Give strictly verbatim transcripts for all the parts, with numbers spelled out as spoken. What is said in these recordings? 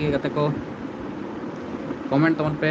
ᱜᱮ ᱜᱟᱛᱮ ᱠᱚ, ᱠᱚᱢᱮᱱᱴ ᱛᱟᱵᱚᱱ ᱯᱮ᱾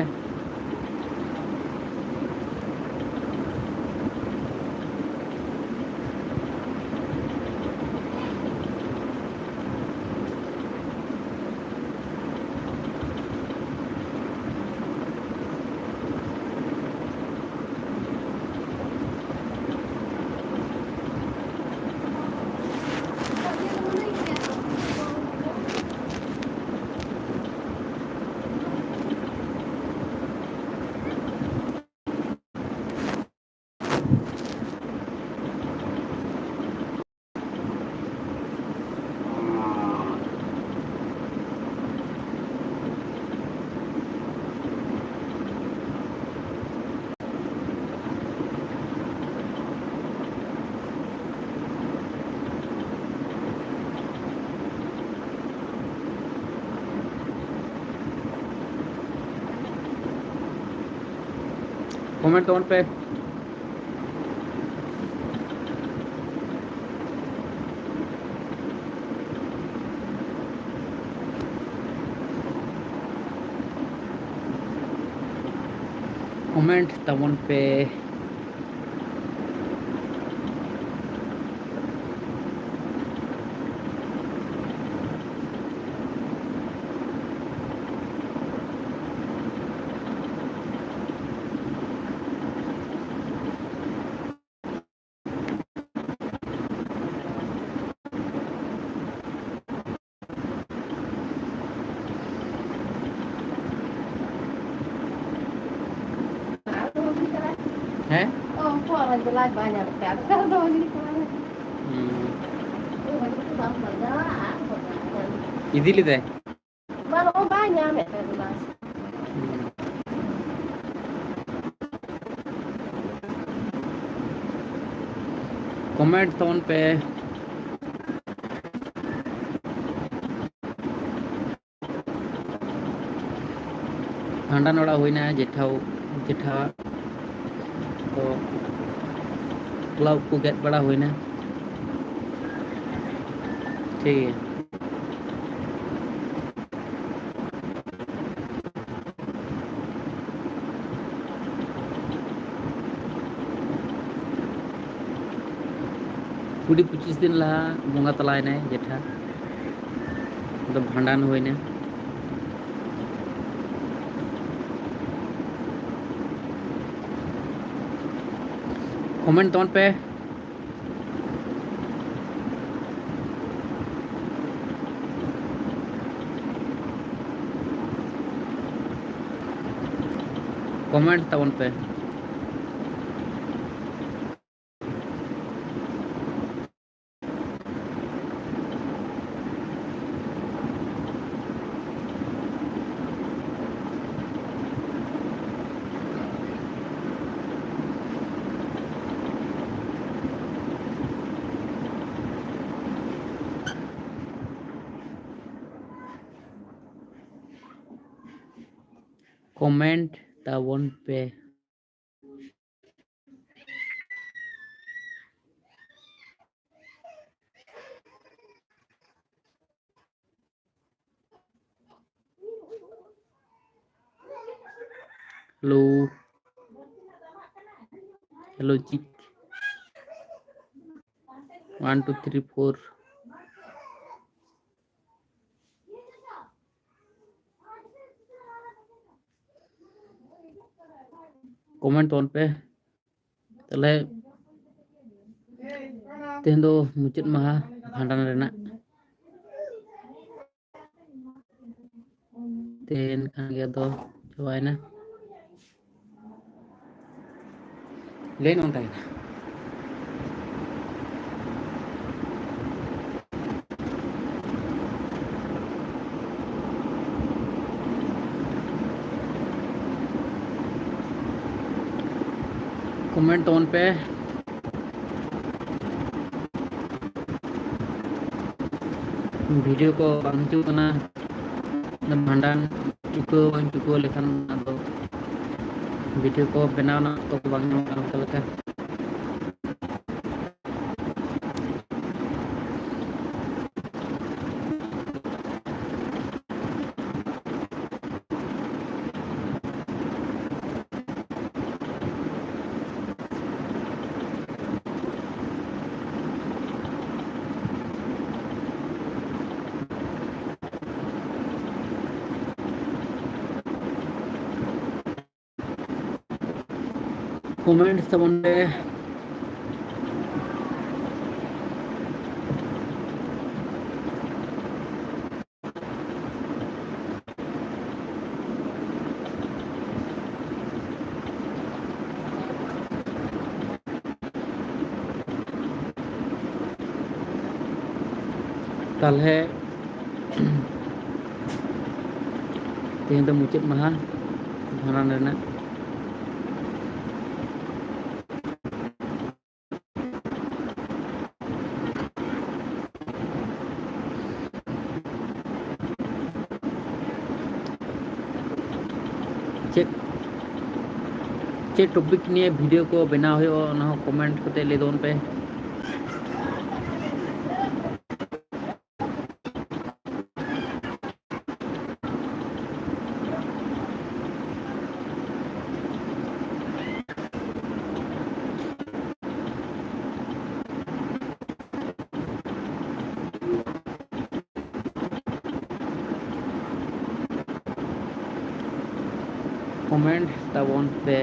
ᱠᱚᱢᱮᱱᱴ ᱛᱟᱵᱚᱱ ᱯᱮ᱾ ᱠᱚᱢᱮᱱᱴ ᱛᱟᱵᱚᱱ ᱯᱮ᱾ ᱦᱮᱸ? ᱦᱩᱸ᱾ ᱤᱫᱤ ᱞᱮᱫᱟᱭ? ᱵᱟᱝ, ᱱᱚᱜᱼᱚᱭ ᱵᱟᱭ ᱧᱟᱢᱮᱫ ᱛᱟᱭᱟ ᱜᱞᱟᱥ᱾ ᱠᱚᱢᱮᱱᱴ ᱛᱟᱵᱚᱱ ᱯᱮ᱾ ᱵᱷᱟᱸᱰᱟᱱ ᱚᱲᱟᱜ ᱦᱩᱭᱱᱟ, ᱡᱮᱴᱷᱟ, ᱡᱮᱴᱷᱟ ᱛᱚ ᱵᱟᱯᱞᱟ ᱩᱵ ᱠᱚ ᱜᱮᱫ ᱵᱟᱲᱟ ᱦᱩᱭᱱᱟ᱾ ᱴᱷᱤᱠ ᱜᱮᱭᱟ᱾ ᱠᱩᱲᱤ ᱯᱚᱸᱪᱤᱥ ᱫᱤᱱ ᱞᱟᱦᱟ ᱵᱚᱸᱜᱟ ᱛᱟᱞᱟᱭᱮᱱᱟᱭ ᱡᱮᱴᱷᱟ, ᱟᱫᱚ ᱵᱷᱟᱸᱰᱟᱱ ᱦᱩᱭᱱᱟ᱾ ᱠᱚᱢᱮᱱᱴ ᱛᱟᱵᱚᱱ ᱯᱮ᱾ ᱠᱚᱢᱮᱱᱴ ᱛᱟᱵᱚᱱ ᱯᱮ᱾ ᱠᱚᱢᱮᱱᱴ ᱛᱟᱵᱚᱱ ᱯᱮ᱾ Hello. Hello, check. One, two, three, four. Comment ᱛᱟᱵᱚᱱ ᱯᱮ᱾ ᱛᱟᱦᱞᱮ ᱛᱮᱦᱮᱧ ᱫᱚ ᱢᱩᱪᱟᱹᱫ ᱢᱟᱦᱟ ᱵᱷᱟᱸᱰᱟᱱ ᱨᱮᱱᱟᱜ᱾ ᱛᱮᱦᱮᱧ ᱠᱷᱟᱱ ᱜᱮ ᱟᱫᱚ ᱪᱟᱵᱟᱭᱮᱱᱟ᱾ ᱞᱟᱹᱭ ᱱᱚᱝᱠᱟ ᱜᱮ᱾ ᱠᱚᱢᱮᱱᱴ ᱛᱟᱵᱚᱱ ᱯᱮ᱾ ᱵᱷᱤᱰᱤᱭᱳ ᱠᱚ ᱵᱟᱝ ᱦᱤᱡᱩᱜ ᱠᱟᱱᱟ᱾ ᱵᱷᱟᱸᱰᱟᱱ ᱪᱩᱠᱟᱹᱣ ᱵᱟᱝ ᱪᱩᱠᱟᱹᱣ ᱞᱮᱠᱷᱟᱱ ᱟᱫᱚ ᱵᱷᱤᱰᱤᱭᱳ ᱠᱚ ᱵᱮᱱᱟᱣ ᱨᱮᱱᱟᱜ ᱚᱠᱛᱚ ᱠᱚ ᱵᱟᱝ ᱧᱟᱢᱚᱜ ᱠᱟᱱᱟ ᱚᱱᱠᱟ ᱞᱮᱠᱟ᱾ ᱠᱚᱢᱮᱱᱴ ᱛᱟᱵᱚᱱ ᱯᱮ᱾ ᱛᱟᱦᱚᱞᱮ ᱛᱮᱦᱮᱧ ᱫᱚ ᱢᱩᱪᱟᱹᱫ ᱢᱟᱦᱟ ᱵᱷᱟᱸᱰᱟᱱ ᱨᱮᱱᱟᱜ᱾ ᱪᱮᱫ, ᱪᱮᱫ ᱴᱚᱯᱤᱠ ᱱᱤᱭᱮ ᱵᱷᱤᱰᱤᱭᱳ ᱠᱚ ᱵᱮᱱᱟᱣ ᱦᱩᱭᱩᱜᱼᱟ, ᱚᱱᱟ ᱦᱚᱸ ᱠᱚᱢᱮᱱᱴ ᱠᱟᱛᱮ ᱞᱟᱹᱭ ᱛᱟᱵᱚᱱ ᱯᱮ᱾ ᱠᱚᱢᱮᱱᱴ ᱛᱟᱵᱚᱱ ᱯᱮ᱾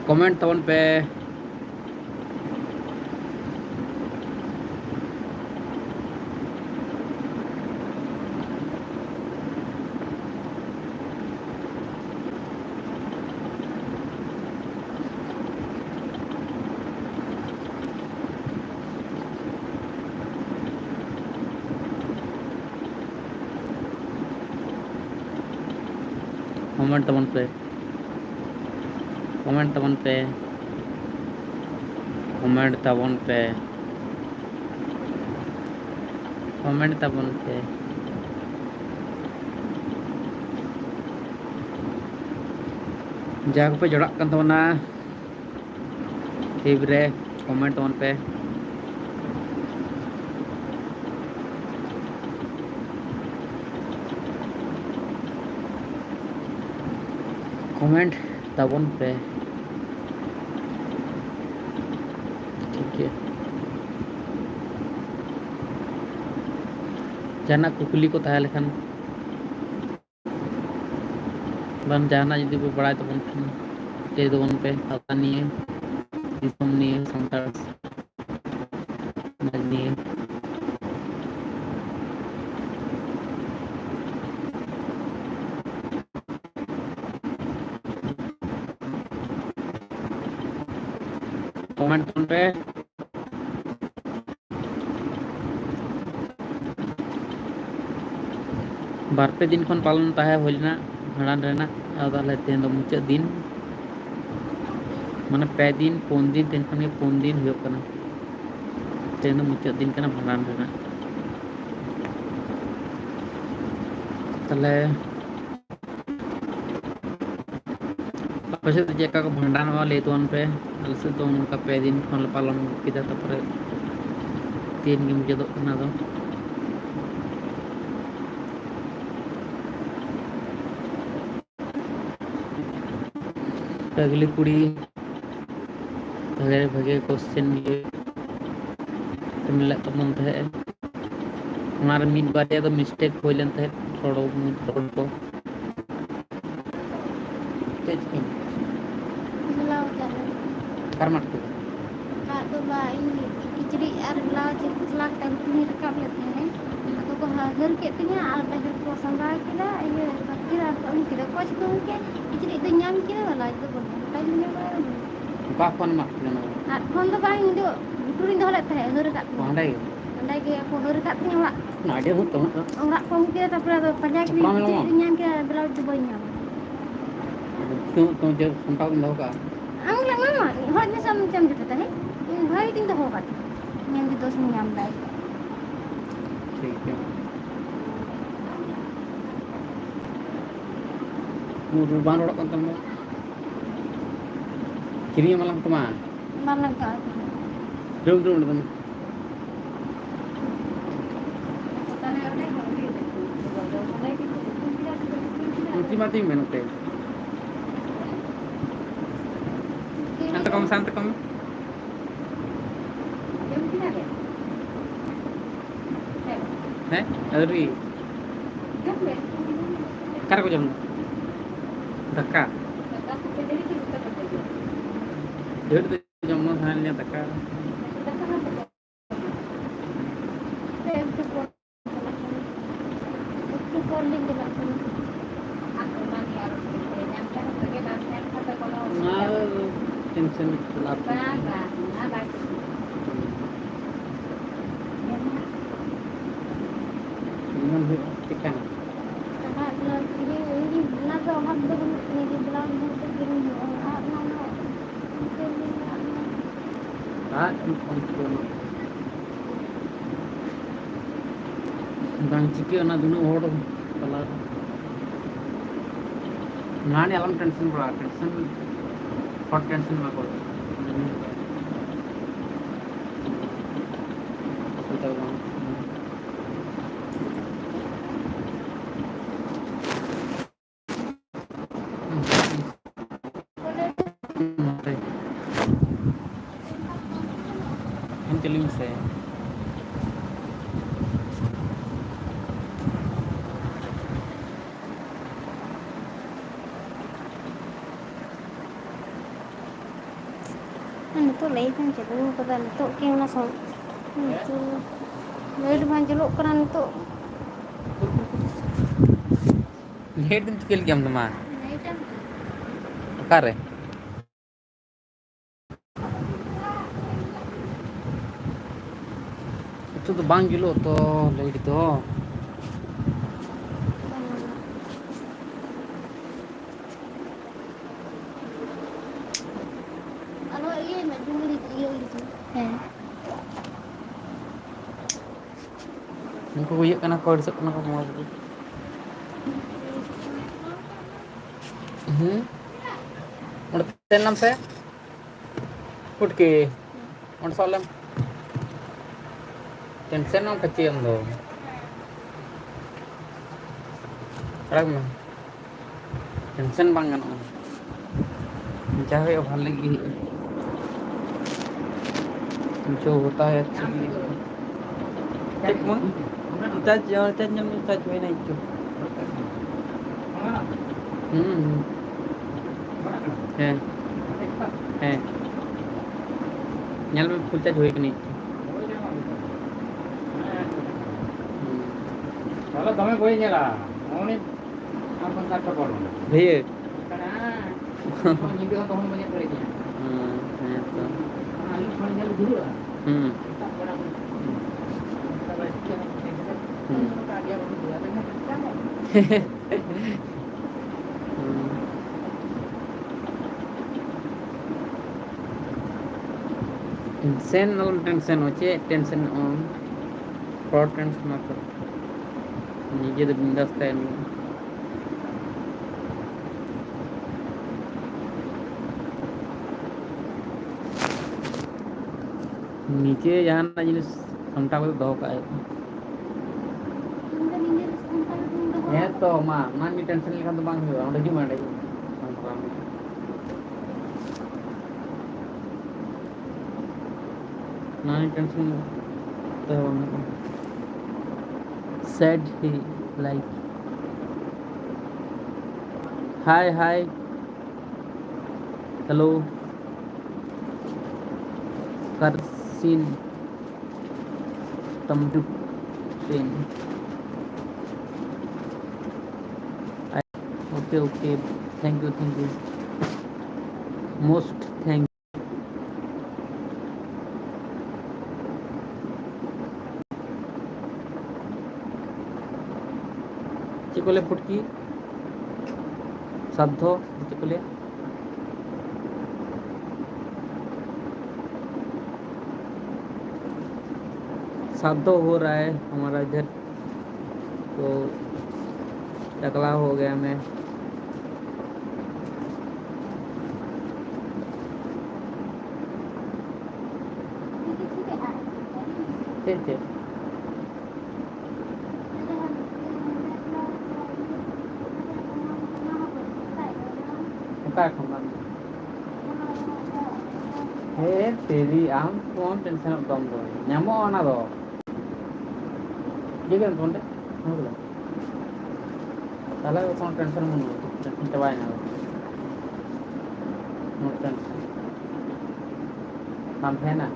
ᱠᱚᱢᱮᱱᱴ ᱛᱟᱵᱚᱱ ᱯᱮ᱾ ᱠᱚᱢᱮᱱᱴ ᱛᱟᱵᱚᱱ ᱯᱮ, ᱠᱚᱢᱮᱱᱴ ᱛᱟᱵᱚᱱ ᱯᱮ, ᱠᱚᱢᱮᱱᱴ ᱛᱟᱵᱚᱱ ᱯᱮ, ᱠᱚᱢᱮᱱᱴ ᱛᱟᱵᱚᱱ ᱯᱮ᱾ ᱡᱟ ᱠᱚᱯᱮ ᱡᱚᱲᱟᱜ ᱠᱟᱱ ᱛᱟᱵᱚᱱᱟ ᱞᱟᱭᱤᱵᱷ ᱨᱮ, ᱠᱚᱢᱮᱱᱴ ᱛᱟᱵᱚᱱ ᱯᱮ᱾ ᱠᱚᱢᱮᱱᱴ ᱛᱟᱵᱚᱱ ᱯᱮ᱾ ᱴᱷᱤᱠ ᱜᱮᱭᱟ᱾ ᱡᱟᱦᱟᱱᱟᱜ ᱠᱩᱠᱞᱤ ᱠᱚ ᱛᱟᱦᱮᱸ ᱞᱮᱠᱷᱟᱱ, ᱵᱟᱝ ᱡᱟᱦᱟᱱᱟᱜ ᱡᱩᱫᱤ ᱯᱮ ᱵᱟᱲᱟᱭ ᱛᱟᱵᱚᱱ ᱠᱷᱟᱱ, ᱞᱟᱹᱭ ᱛᱟᱵᱚᱱ ᱯᱮ, ᱥᱟᱶᱛᱟ ᱱᱤᱭᱮ, ᱫᱤᱥᱚᱢ ᱱᱤᱭᱮ, ᱥᱟᱱᱛᱟᱲ ᱥᱚᱢᱟᱡᱽ ᱱᱤᱭᱮ᱾ ᱠᱚᱢᱮᱱᱴ ᱛᱟᱵᱚᱱ ᱯᱮ᱾ ᱵᱟᱨ ᱯᱮ ᱫᱤᱱ ᱠᱷᱚᱱ ᱯᱟᱞᱚᱱ ᱛᱟᱦᱮᱸ ᱦᱩᱭ ᱞᱮᱱᱟ ᱵᱷᱟᱸᱰᱟᱱ ᱨᱮᱱᱟᱜ᱾ ᱟᱫᱚ ᱛᱟᱦᱞᱮ ᱛᱮᱦᱮᱧ ᱫᱚ ᱢᱩᱪᱟᱹᱫ ᱫᱤᱱ, ᱢᱟᱱᱮ ᱯᱮ ᱫᱤᱱ ᱯᱩᱱ ᱫᱤᱱ, ᱛᱮᱦᱮᱧ ᱠᱷᱚᱱ ᱜᱮ ᱯᱩᱱ ᱫᱤᱱ ᱦᱩᱭᱩᱜ ᱠᱟᱱᱟ᱾ ᱛᱮᱦᱮᱧ ᱫᱚ ᱢᱩᱪᱟᱹᱫ ᱫᱤᱱ ᱠᱟᱱᱟ ᱵᱷᱟᱸᱰᱟᱱ ᱨᱮᱱᱟᱜ᱾ ᱛᱟᱦᱞᱮ ᱟᱯᱮ ᱥᱮᱫ ᱫᱚ ᱪᱮᱫ ᱞᱮᱠᱟ ᱠᱚ ᱵᱷᱟᱸᱰᱟᱱᱚᱜᱼᱟ, ᱞᱟᱹᱭ ᱛᱟᱵᱚᱱ ᱯᱮ᱾ ᱟᱞᱮ ᱥᱮᱫ ᱫᱚ ᱚᱱᱠᱟ ᱯᱮ ᱫᱤᱱ ᱠᱷᱚᱱ ᱞᱮ ᱯᱟᱞᱚᱱ ᱠᱮᱫᱟ, ᱛᱟᱨᱯᱚᱨᱮ ᱛᱮᱦᱮᱧ ᱜᱮ ᱢᱩᱪᱟᱹᱫᱚᱜ ᱠᱟᱱᱟ᱾ ᱟᱫᱚ ᱯᱟᱹᱜᱽᱞᱤ ᱠᱩᱲᱤ ᱵᱷᱟᱜᱮ ᱵᱷᱟᱜᱮ ᱠᱚᱥᱪᱮᱱ ᱜᱮ ᱢᱮᱱ ᱞᱮᱫ ᱛᱟᱵᱚᱱ ᱛᱟᱦᱮᱸᱫ᱾ ᱚᱱᱟᱨᱮ ᱢᱤᱫ ᱵᱟᱨᱭᱟ ᱫᱚ ᱢᱤᱥᱴᱮᱠ ᱦᱩᱭ ᱞᱮᱱ ᱛᱟᱦᱮᱸᱫ, ᱨᱚᱲ, ᱨᱚᱲ ᱠᱚ᱾ ᱪᱮᱫ ᱪᱤᱠᱟᱹᱭᱮᱱᱟ? ᱵᱞᱟᱣᱩᱡᱽ ᱟᱨ ᱚᱠᱟᱨᱮᱢ ᱟᱫ ᱠᱮᱫᱟ? ᱟᱫ ᱫᱚ ᱵᱟ, ᱤᱧ ᱠᱤᱪᱨᱤᱡ ᱟᱨ ᱵᱞᱟᱣᱩᱡᱽ ᱮᱠᱞᱟ ᱠᱟᱹᱴᱤᱡ ᱨᱟᱠᱟᱵ ᱞᱮᱫ ᱛᱟᱦᱮᱸᱱᱟᱹᱧ᱾ ᱟᱫᱚ ᱠᱚ ᱦᱟᱹᱨ ᱠᱮᱫ ᱛᱤᱧᱟ ᱟᱨ ᱵᱟᱦᱮᱨ ᱠᱚ ᱥᱟᱢᱵᱟᱣ ᱠᱮᱫᱟ, ᱤᱭᱟᱹ, ᱵᱟᱹᱠᱤ ᱟᱨ ᱠᱚ ᱟᱹᱜᱩ ᱠᱮᱫᱟ᱾ ᱚᱠᱚᱭ ᱪᱚᱠᱚ ᱟᱹᱜᱩ ᱠᱮᱫ, ᱠᱤᱪᱨᱤᱡ ᱫᱚᱧ ᱧᱟᱢ ᱠᱮᱫᱟ, ᱵᱞᱟᱣᱩᱡᱽ ᱫᱚ ᱵᱟᱹᱱᱩᱜᱼᱟ᱾ ᱚᱠᱟᱧ ᱧᱟᱢ ᱵᱟᱲᱟ ᱠᱮᱫᱟ? ᱚᱠᱟ ᱠᱷᱚᱱ ᱮᱢᱟᱜ ᱯᱮᱭᱟ ᱚᱱᱟ ᱫᱚ? ᱟᱫ ᱠᱷᱚᱱ ᱫᱚ ᱵᱟᱝ, ᱤᱧ ᱫᱚ ᱜᱷᱩᱴᱩ ᱨᱤᱧ ᱫᱚᱦᱚ ᱞᱮᱫ ᱛᱟᱦᱮᱸᱫ, ᱦᱟᱹᱨ ᱟᱠᱟᱫ ᱛᱤᱧᱟ᱾ ᱚ, ᱦᱟᱸᱰᱮ ᱜᱮ? ᱦᱟᱸᱰᱮ ᱜᱮ ᱠᱚ ᱦᱟᱹᱨ ᱟᱠᱟᱫ ᱛᱤᱧᱟ ᱚᱲᱟᱜ᱾ ᱟᱹᱰᱤ ᱦᱩᱭᱩᱜ ᱛᱟᱢᱟ᱾ ᱚᱲᱟᱜ ᱠᱚ ᱟᱹᱜᱩ ᱠᱮᱫᱟ, ᱛᱟᱨᱯᱚᱨᱮ ᱟᱫᱚ ᱯᱟᱸᱡᱟ ᱠᱤᱫᱟᱹᱧ, ᱥᱟᱯᱲᱟᱣ ᱠᱤᱪᱨᱤᱡ ᱢᱮᱱᱟᱢᱟ᱾ ᱫᱚᱧ ᱧᱟᱢ ᱠᱮᱫᱟ, ᱵᱞᱟᱣᱩᱡᱽ ᱫᱚ ᱵᱟᱹᱧ ᱧᱟᱢ ᱠᱮᱫᱟ᱾ ᱛᱚ, ᱛᱚ, ᱡᱮ ᱥᱟᱢᱴᱟᱣ ᱠᱟᱛᱮᱢ ᱫᱚᱦᱚ ᱠᱟᱜᱼᱟ᱾ ᱟᱢ ᱞᱟᱝ ᱮᱢᱟᱢᱟ, ᱦᱚᱲ ᱢᱮᱥᱟ ᱢᱮᱥᱟᱢ ᱡᱩᱛ ᱛᱟᱦᱮᱸ᱾ ᱤᱧ ᱵᱷᱟᱹᱜᱤ ᱜᱤᱧ ᱫᱚᱦᱚ ᱠᱟᱫ᱾ ᱧᱮᱞ ᱜᱮ ᱫᱳᱥ ᱤᱧ ᱧᱟᱢ ᱫᱟ᱾ ᱴᱷᱤᱠ ᱜᱮᱭᱟ᱾ ᱩᱱ ᱵᱟᱝ ᱨᱚᱲᱚᱜ ᱠᱟᱱ ᱛᱟᱢ ᱫᱚ᱾ ᱠᱤᱨᱤᱧ ᱮᱢᱟᱞᱟᱝ ᱛᱟᱢᱟ᱾ ᱵᱟᱝ ᱞᱟᱜᱟᱜᱼᱟ᱾ ᱫᱩᱲᱩᱵ, ᱫᱩᱲᱩᱵ ᱚᱸᱰᱮ ᱫᱚ᱾ ᱩᱱᱠᱤᱱ ᱢᱟ ᱛᱤᱧ ᱢᱮᱱ ᱠᱟᱛᱮ᱾ ᱥᱟᱱᱛᱮ ᱠᱚᱢ, ᱥᱟᱱᱛᱮ ᱠᱚᱢ᱾ ᱦᱮᱸ? ᱟᱹᱣᱨᱤ᱾ ᱚᱠᱟ ᱨᱮᱠᱚ ᱡᱚᱢ ᱫᱟ? ᱫᱟᱠᱟ? ᱰᱷᱮᱨ ᱫᱚ ᱡᱚᱢ ᱥᱟᱱᱟ ᱞᱤᱧᱟ ᱫᱟᱠᱟ᱾ ᱮᱠᱴᱩ ᱯᱚᱨ ᱞᱤᱧ ᱪᱟᱞᱟᱜ ᱠᱟᱱᱟ᱾ ᱚᱱᱟ ᱴᱮᱱᱥᱚᱱ ᱞᱟᱵᱷ ᱵᱟᱝ, ᱵᱟᱝ, ᱚᱱᱟ ᱵᱟᱭ ᱴᱷᱤᱠᱟ᱾ ᱧᱮᱞ ᱦᱩᱭᱩᱜᱼᱟ ᱪᱮᱠᱟ᱾ ᱪᱟᱵᱟᱜ ᱠᱟᱱᱟ᱾ ᱤᱭᱟᱹ, ᱤᱧ ᱚᱱᱟ ᱫᱚ ᱚᱵᱷᱟᱵᱽ ᱫᱚ ᱵᱟᱹᱱᱩᱜ ᱛᱤᱧᱟᱹ ᱡᱮ ᱵᱞᱟᱣᱩᱡᱽ ᱢᱮᱱᱛᱮ ᱠᱤᱨᱤᱧ ᱦᱩᱭᱩᱜᱼᱟ᱾ ᱟᱨ ᱚᱱᱟ ᱢᱟ ᱟᱨ ᱵᱟᱝ ᱪᱤᱠᱟᱹᱜᱼᱟ ᱚᱱᱟ ᱫᱩᱱᱟᱹᱜ ᱦᱚᱲ ᱛᱟᱞᱟᱨᱮ᱾ ᱱᱚᱣᱟ ᱱᱤᱭᱮ ᱟᱞᱚᱢ ᱴᱮᱱᱥᱚᱱ ᱵᱟᱲᱟᱜᱼᱟ, ᱴᱮᱱᱥᱚᱱ, ᱦᱚᱲ ᱴᱮᱱᱥᱚᱱ ᱵᱟᱠᱚ ᱦᱟᱛᱟᱣᱟ᱾ ᱚᱥᱩᱵᱤᱫᱷᱟ ᱵᱟᱝ᱾ ᱟᱢ ᱪᱟᱹᱞᱩᱭ ᱢᱮᱥᱮ᱾ ᱱᱤᱛᱚᱜ ᱞᱟᱭᱤᱴ ᱮᱢ ᱪᱟᱹᱞᱩ ᱠᱟᱫᱟ, ᱱᱤᱛᱚᱜ ᱠᱤ ᱚᱱᱟ ᱥᱟᱶ-, ᱱᱤᱛᱚᱜ ᱞᱟᱭᱤᱴ ᱵᱟᱝ ᱡᱩᱞᱩᱜ ᱠᱟᱱᱟ ᱱᱤᱛᱚᱜ᱾ ᱞᱟᱭᱤᱴ ᱫᱚᱢ ᱪᱤᱠᱟᱹ ᱞᱮᱫ ᱜᱮᱭᱟ ᱟᱢ ᱫᱚ ᱢᱟ? ᱞᱟᱭᱤᱴ ᱮᱢ ᱚᱠᱟᱨᱮ? ᱱᱤᱛᱚᱜ ᱫᱚ ᱵᱟᱝ ᱡᱩᱞᱩᱜ ᱛᱚ ᱞᱟᱭᱤᱴ ᱫᱚ᱾ ᱵᱟᱝ ᱡᱩᱞᱩᱜ᱾ ᱦᱮᱸ᱾ ᱩᱱᱠᱩ ᱠᱚ ᱤᱭᱟᱹᱜ ᱠᱟᱱᱟ ᱠᱚ, ᱟᱹᱲᱤᱥᱚᱜ ᱠᱟᱱᱟ ᱠᱚ, ᱢᱚᱡᱽ ᱜᱮ᱾ ᱦᱩᱸ? ᱚᱸᱰᱮ ᱛᱮᱱ ᱞᱮᱱ ᱥᱮ᱾ ᱯᱩᱴᱠᱤ᱾ ᱚᱸᱰᱮ ᱥᱟᱵ ᱞᱮᱢ᱾ ᱴᱮᱱᱥᱮᱱ ᱱᱚᱝᱠᱟ ᱪᱮᱫ ᱮᱢ ᱫᱚ? ᱟᱲᱟᱜ ᱢᱮ᱾ ᱴᱮᱱᱥᱮᱱ ᱵᱟᱝ ᱜᱟᱱᱚᱜᱼᱟ᱾ ᱡᱟ ᱦᱩᱭᱩᱜᱼᱟ, ᱵᱷᱟᱞᱮ ᱜᱮ ᱦᱩᱭᱩᱜᱼᱟ᱾ ᱡᱳ ᱦᱳᱛᱟ ᱦᱟᱭ ᱟᱪᱪᱷᱟ ᱜᱮ᱾ ᱪᱮᱫ ᱠᱚ? ᱪᱟᱨᱡᱽ, ᱪᱟᱨᱡᱽ ᱧᱟᱢ, ᱪᱟᱨᱡᱽ ᱦᱩᱭᱱᱟ ᱮᱠᱴᱩ᱾ ᱦᱩᱸ, ᱦᱩᱸ᱾ ᱦᱮᱸ᱾ ᱦᱮᱸ᱾ ᱧᱮᱞ ᱢᱮ, ᱯᱷᱩᱞ ᱪᱟᱨᱡᱽ ᱦᱩᱭ ᱠᱟᱱᱟ ᱮᱠᱴᱩ᱾ ᱦᱩᱸ᱾ ᱛᱟᱦᱞᱮ ᱫᱚᱢᱮ ᱵᱟᱹᱧ ᱧᱮᱞᱟ᱾ ᱱᱚᱜᱼᱚ ᱱᱤᱭᱟᱹ ᱟᱨ ᱯᱚᱧᱪᱟᱥ ᱴᱟᱠᱟ ᱯᱟᱨᱚᱢ᱾ ᱵᱷᱤᱲ᱾ ᱧᱤᱫᱟᱹ ᱦᱚᱸ ᱛᱚᱠᱷᱚᱱ ᱵᱟᱹᱧ ᱧᱮᱞ ᱫᱟᱲᱮ ᱠᱮᱭᱟ᱾ ᱦᱩᱸ, ᱦᱮᱸ ᱛᱚ᱾ ᱟᱹᱭᱩᱵ ᱠᱷᱚᱱ ᱧᱮᱞ ᱫᱷᱩᱨᱟᱹᱜᱼᱟ᱾ ᱦᱩᱸ᱾ ᱥᱮᱛᱟᱜ ᱵᱮᱲᱟ ᱠᱷᱚᱱ᱾ ᱦᱩᱸ᱾ ᱦᱩᱸ᱾ ᱴᱮᱱᱥᱮᱱ ᱟᱞᱚᱢ ᱴᱮᱱᱥᱮᱱᱚᱜᱼᱟ, ᱪᱮᱫ ᱴᱮᱱᱥᱮᱱᱚᱜᱼᱟᱢ? ᱦᱚᱲ ᱴᱮᱱᱥᱮᱱ ᱟᱠᱚ᱾ ᱱᱤᱡᱮ ᱫᱚ ᱵᱤᱱᱫᱟᱥ ᱛᱟᱦᱮᱱ ᱢᱮ᱾ ᱱᱤᱡᱮ ᱡᱟᱦᱟᱱᱟᱜ ᱡᱤᱱᱤᱥ ᱥᱟᱢᱴᱟᱣ ᱠᱟᱛᱮ ᱫᱚᱦᱚ ᱠᱟᱜ ᱦᱩᱭᱩᱜᱼᱟ᱾ ᱦᱮᱸ ᱛᱚ, ᱢᱟ, ᱚᱱᱟ ᱱᱤᱭᱮ ᱴᱮᱱᱥᱮᱱ ᱞᱮᱠᱷᱟᱱ ᱫᱚ ᱵᱟᱝ ᱦᱩᱭᱩᱜᱼᱟ᱾ ᱚᱸᱰᱮ ᱦᱤᱡᱩᱜ ᱢᱮ, ᱚᱸᱰᱮ ᱦᱤᱡᱩᱜ ᱢᱮ᱾ ᱚᱱᱟ ᱱᱤᱭᱮ ᱴᱮᱱᱥᱮᱱ ᱫᱚᱦᱚ ᱵᱟᱝ ᱦᱩᱭᱩᱜᱼᱟ᱾ Sad hi life. Hi, hi. Hello. Karsin Tamjuk Sen. I, okay, okay. Thank you, thank you. Most thank you. ᱪᱮᱫ ᱠᱚ ᱞᱟᱹᱭᱟ ᱯᱩᱴᱠᱤ? ᱥᱟᱫᱽᱫᱷᱚ, ᱪᱮᱫ ᱠᱚ ᱞᱟᱹᱭᱟ? साथ तो हो रहा है हमारा इधर, तो टकला हो गया मैं। ठीक है। ᱚᱠᱟ ᱠᱷᱚᱱ ᱵᱟᱝ? ᱦᱮᱸ, ᱛᱮᱨᱤ, ᱟᱢ ᱠᱚᱢ ᱴᱮᱱᱥᱚᱱᱚᱜ ᱫᱚᱢ ᱫᱚ᱾ ᱧᱟᱢᱚᱜᱼᱟ ᱚᱱᱟ ᱫᱚ᱾ ᱴᱷᱤᱠ ᱜᱮᱭᱟ, ᱯᱷᱳᱱ ᱛᱮ᱾ ᱦᱮᱸ, ᱵᱚᱞᱮ᱾ ᱛᱟᱦᱚᱞᱮ ᱠᱳᱱᱳ ᱴᱮᱱᱥᱚᱱ ᱵᱟᱹᱱᱩᱜᱼᱟ, ᱴᱮᱱᱥᱚᱱ ᱪᱟᱵᱟᱭᱮᱱᱟ᱾ No tension. ᱵᱟᱢ ᱛᱟᱦᱮᱱᱟ?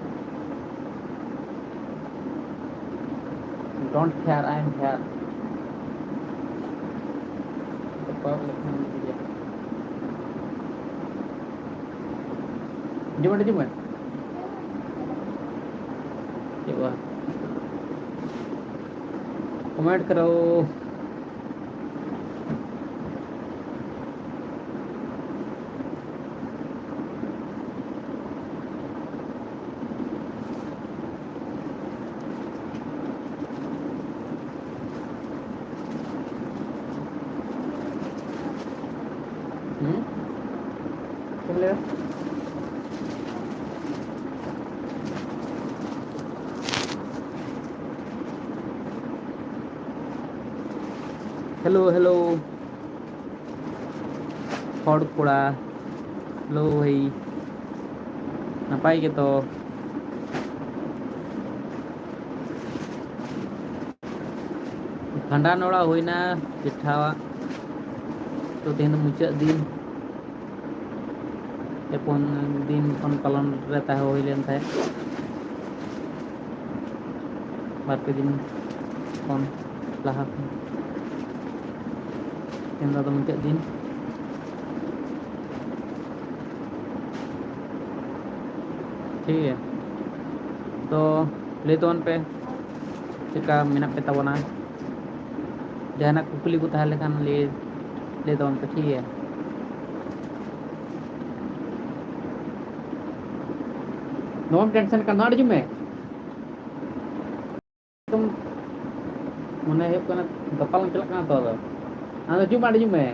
Don't fear, I am here. ᱦᱤᱡᱩᱜ ᱢᱮ, ᱦᱤᱡᱩᱜ ᱢᱮ᱾ ᱪᱮᱫ ᱵᱟᱝ? Comment ᱠᱟᱨᱳ᱾ ᱦᱩᱸ? ᱪᱮᱫ ᱮᱢ ᱞᱟᱹᱭᱫᱟ? Hello, hello. ᱦᱚᱲ ᱠᱚᱲᱟ, ᱦᱮᱞᱳ ᱵᱷᱟᱹᱭ, ᱱᱟᱯᱟᱭ ᱜᱮᱛᱚ? ᱵᱷᱟᱸᱰᱟᱱ ᱚᱲᱟᱜ ᱦᱩᱭᱱᱟ ᱪᱮᱴᱷᱟᱣᱟᱜ, ᱛᱚ ᱛᱮᱦᱮᱧ ᱫᱚ ᱢᱩᱪᱟᱹᱫ ᱫᱤᱱ, ᱯᱮ ᱯᱩᱱ ᱫᱤᱱ ᱠᱷᱚᱱ ᱯᱟᱞᱚᱱ ᱨᱮ ᱛᱟᱦᱮᱸ ᱦᱩᱭ ᱞᱮᱱ ᱛᱟᱦᱮᱸᱫ᱾ ᱵᱟᱨ ᱯᱮ ᱫᱤᱱ ᱠᱷᱚᱱ ᱞᱟᱦᱟ ᱠᱷᱚᱱ᱾ ᱛᱮᱦᱮᱧ ᱫᱚ ᱟᱫᱚ ᱢᱩᱪᱟᱹᱫ ᱫᱤᱱ᱾ ᱴᱷᱤᱠ ᱜᱮᱭᱟ, ᱛᱚ ᱞᱟᱹᱭ ᱛᱟᱵᱚᱱ ᱯᱮ ᱪᱮᱫ ᱞᱮᱠᱟ ᱢᱮᱱᱟᱜ ᱯᱮ ᱛᱟᱵᱚᱱᱟ, ᱡᱟᱦᱟᱱᱟᱜ ᱠᱩᱠᱞᱤ ᱠᱚ ᱛᱟᱦᱮᱸ ᱞᱮᱠᱷᱟᱱ ᱞᱟᱹᱭ, ᱞᱟᱹᱭ ᱛᱟᱵᱚᱱ ᱯᱮ, ᱴᱷᱤᱠ ᱜᱮᱭᱟ? ᱱᱚᱣᱟᱢ ᱴᱮᱱᱥᱚᱱ ᱠᱟᱱ ᱫᱚ, ᱟᱹᱰᱤ ᱡᱩᱢ ᱢᱮ᱾ ᱢᱚᱱᱮ ᱦᱩᱭᱩᱜ ᱠᱟᱱᱟ ᱜᱟᱯᱟ ᱞᱟᱝ ᱪᱟᱞᱟᱜ ᱠᱟᱱᱟ ᱛᱚ, ᱟᱫᱚ᱾ ᱟᱢ ᱫᱚ ᱦᱤᱡᱩᱜ ᱢᱮ, ᱟᱹᱰᱤ ᱡᱩᱜᱽ ᱢᱮ᱾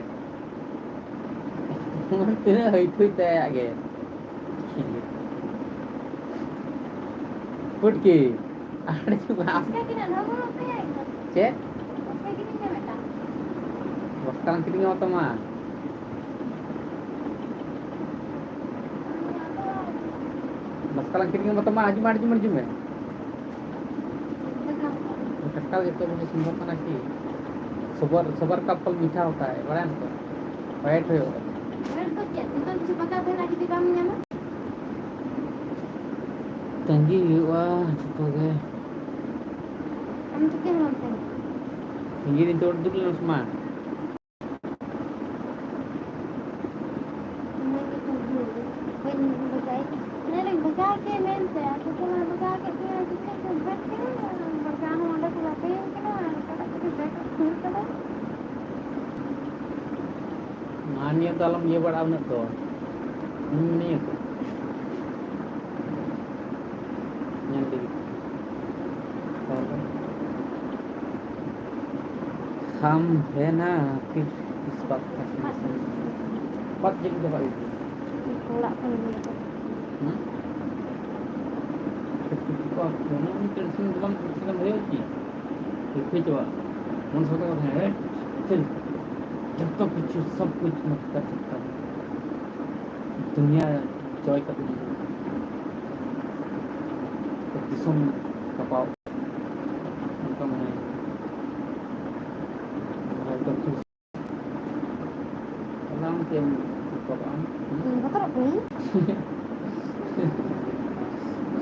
ᱛᱤᱱᱟᱹᱜ ᱦᱟᱹᱭ ᱯᱷᱟᱹᱭ ᱛᱟᱭ ᱟᱭᱟᱜ ᱜᱮ᱾ ᱯᱩᱴᱠᱤ, ᱟᱹᱰᱤ ᱡᱩᱜᱽ ᱢᱮ᱾ ᱪᱮᱫ? ᱵᱚᱥᱛᱟ ᱞᱟᱝ ᱠᱤᱨᱤᱧ ᱟᱢᱟ ᱛᱟᱢᱟ᱾ ᱵᱚᱥᱛᱟ ᱞᱟᱝ ᱠᱤᱨᱤᱧ ᱟᱢᱟ ᱛᱟᱢᱟ, ᱦᱤᱡᱩᱜ ᱢᱮ, ᱦᱤᱡᱩᱜ ᱢᱮ, ᱦᱤᱡᱩᱜ ᱢᱮ᱾ ᱴᱟᱴᱠᱟ ᱡᱚᱛᱚ ᱠᱤᱪᱷᱩ ᱥᱚᱢᱵᱷᱚᱵ ᱠᱟᱱᱟ ᱠᱤ? ᱥᱚᱵᱚᱨ, ᱥᱚᱵᱚᱨ ᱠᱟ ᱯᱷᱚᱞ ᱢᱤᱴᱷᱟ ᱦᱳᱛᱟ ᱦᱟᱭ, ᱵᱟᱲᱟᱭᱟᱢ ᱛᱚ? ᱣᱮᱴ ᱦᱩᱭᱩᱜᱼᱟ᱾ ᱨᱮᱴ ᱫᱚ ᱪᱮᱫ? ᱡᱚᱛᱚ ᱠᱤᱪᱷᱩ ᱯᱟᱛᱟ ᱛᱟᱦᱮᱱᱟ, ᱡᱩᱫᱤ ᱵᱟᱢ ᱧᱟᱢᱟ? ᱛᱟᱺᱜᱤ ᱦᱩᱭᱩᱜᱼᱟ ᱡᱚᱛᱚ ᱜᱮ᱾ ᱟᱢ ᱪᱤᱠᱟᱹ ᱦᱚᱸ ᱵᱟᱢ ᱛᱟᱺᱜᱤ? ᱛᱟᱺᱜᱤ ᱫᱤᱱ ᱛᱮ ᱩᱰᱩᱠ ᱞᱮᱱᱟ ᱥᱮ ᱢᱟ᱾ ᱚᱱᱟ ᱜᱮᱛᱚ ᱵᱷᱩᱞ᱾ ᱵᱟᱹᱧ ᱵᱟᱡᱟᱣ, ᱚᱱᱟ ᱨᱮᱧ ᱵᱟᱡᱟᱣ ᱠᱮᱫ ᱢᱮᱱᱛᱮ, ᱟᱨ ᱛᱚᱠᱷᱚᱱ ᱢᱟ ᱵᱟᱡᱟᱣ ᱠᱮᱫ ᱛᱤᱧᱟ, ᱪᱤᱠᱟᱹ ᱠᱚ ᱵᱷᱮᱫ ᱠᱮᱫᱟ, ᱟᱨ ᱵᱟᱡᱟᱣ ᱦᱚᱸ ᱚᱸᱰᱮ ᱠᱚ ᱞᱟᱫᱮᱭᱟᱹᱧ ᱠᱟᱱᱟ, ᱟᱨ ᱚᱠᱟᱴᱟᱜ ᱛᱮᱜᱮ ᱵᱷᱮᱫ ᱠᱚ ᱠᱷᱩᱞ ᱠᱟᱫᱟ᱾ ᱱᱚᱣᱟ ᱱᱤᱭᱟᱹ ᱫᱚ ᱟᱞᱚᱢ ᱤᱭᱟᱹ ᱵᱟᱲᱟᱜᱼᱟ ᱩᱱᱟᱹᱜ ᱫᱚ᱾ ᱤᱧ ᱢᱤᱱᱟᱹᱧᱟ ᱛᱚ᱾ ᱧᱮᱞ ᱞᱟᱹᱜᱤᱫ᱾ ᱛᱟᱦᱚᱞᱮ ᱠᱷᱟᱢ ᱦᱮ ᱱᱟ ᱯᱷᱤᱨ ᱤᱥ ᱵᱟᱛ ᱠᱟ ᱴᱮᱱᱥᱚᱱ? ᱵᱟᱫ ᱡᱮ ᱤᱧ ᱪᱟᱵᱟᱜ ᱜᱮ᱾ ᱚᱲᱟᱜ ᱠᱷᱚᱱ ᱜᱮ᱾ ᱦᱩᱸ? ᱵᱟᱝ, ᱴᱮᱱᱥᱚᱱ ᱫᱚ ᱵᱟᱝ, ᱴᱮᱱᱥᱚᱱ ᱦᱩᱭᱩᱜ ᱠᱤ? ᱦᱤᱨᱠᱟᱹ ᱪᱟᱵᱟᱜ᱾ ᱢᱚᱱ ᱥᱟᱶᱛᱮ ᱠᱟᱛᱷᱟ, ᱦᱮᱸ, ᱪᱮᱫ? ᱡᱚᱛᱚ ᱠᱤᱪᱷᱩ, ᱥᱚᱵ ᱠᱩᱪ ᱢᱚᱛ ᱠᱟᱨ ᱥᱟᱠᱛᱟ ᱦᱩᱸ᱾ ᱫᱩᱱᱤᱭᱟ ᱡᱚᱭ ᱠᱟᱛᱮ ᱦᱤᱡᱩᱜᱼᱟ᱾ ᱫᱤᱥᱚᱢ ᱠᱟᱯᱟᱣ᱾ ᱚᱱᱠᱟ ᱢᱚᱱᱮ ᱦᱩᱭᱩᱜᱼᱟ᱾ ᱟᱨ ᱮᱠᱫᱚᱢ ᱴᱷᱤᱠ᱾ ᱚᱱᱟ ᱟᱢ ᱪᱮᱫ ᱮᱢ ᱵᱚᱛᱚᱨᱚᱜᱼᱟ? ᱤᱧ ᱵᱚᱛᱚᱨᱚᱜ ᱠᱟᱹᱱᱟᱹᱧ᱾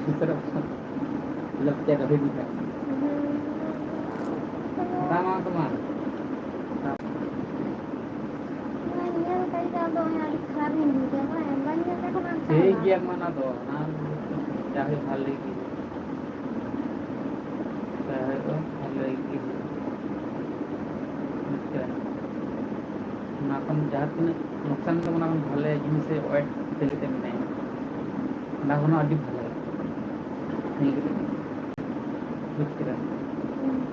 ᱵᱚᱛᱚᱨᱚᱜ ᱠᱟᱱᱟ᱾ ᱞᱟᱹᱠᱛᱤᱭᱟ ᱠᱟᱹᱢᱤ ᱜᱮ ᱠᱟᱱᱟ᱾ ᱫᱟᱢ ᱟᱢ ᱥᱮ ᱵᱟᱝ? ᱚᱱᱟ ᱧᱮᱞ ᱠᱟᱛᱮ ᱟᱫᱚ ᱟᱹᱰᱤ ᱠᱷᱟᱨᱟᱯ ᱤᱧ ᱵᱩᱡᱷᱟᱹᱣᱟ, ᱵᱟᱹᱧ ᱧᱮᱞ ᱞᱮᱠᱷᱟᱱ ᱟᱢ ᱴᱷᱤᱠ ᱜᱮᱭᱟ, ᱢᱟ ᱚᱱᱟ ᱫᱚ, ᱚᱱᱟ ᱡᱟ ᱦᱩᱭᱩᱜ ᱵᱷᱟᱞᱮ ᱜᱮ ᱦᱩᱭᱩᱜᱼᱟ᱾ ᱡᱟ ᱦᱩᱭᱩᱜᱼᱟ, ᱵᱷᱟᱞᱮ ᱜᱮ ᱦᱩᱭᱩᱜᱼᱟ᱾ ᱵᱩᱡᱽ ᱠᱮᱫᱟ? ᱚᱱᱟ ᱠᱷᱚᱱ ᱡᱟᱦᱟᱸ ᱛᱤᱱᱟᱹᱜ ᱞᱚᱠᱥᱟᱱ ᱫᱚ, ᱚᱱᱟ ᱠᱷᱚᱱ ᱵᱷᱟᱞᱮ ᱡᱤᱱᱤᱥ ᱨᱮ ᱚᱣᱮᱴ ᱠᱟᱛᱮ ᱢᱮᱱᱟᱭᱟ, ᱚᱱᱟ ᱠᱷᱚᱱ ᱦᱚᱸ ᱟᱹᱰᱤ ᱵᱷᱟᱞᱮ᱾ ᱱᱤᱭᱟᱹ ᱜᱮ᱾ ᱵᱩᱡᱽ ᱠᱮᱫᱟ? ᱦᱩᱸ᱾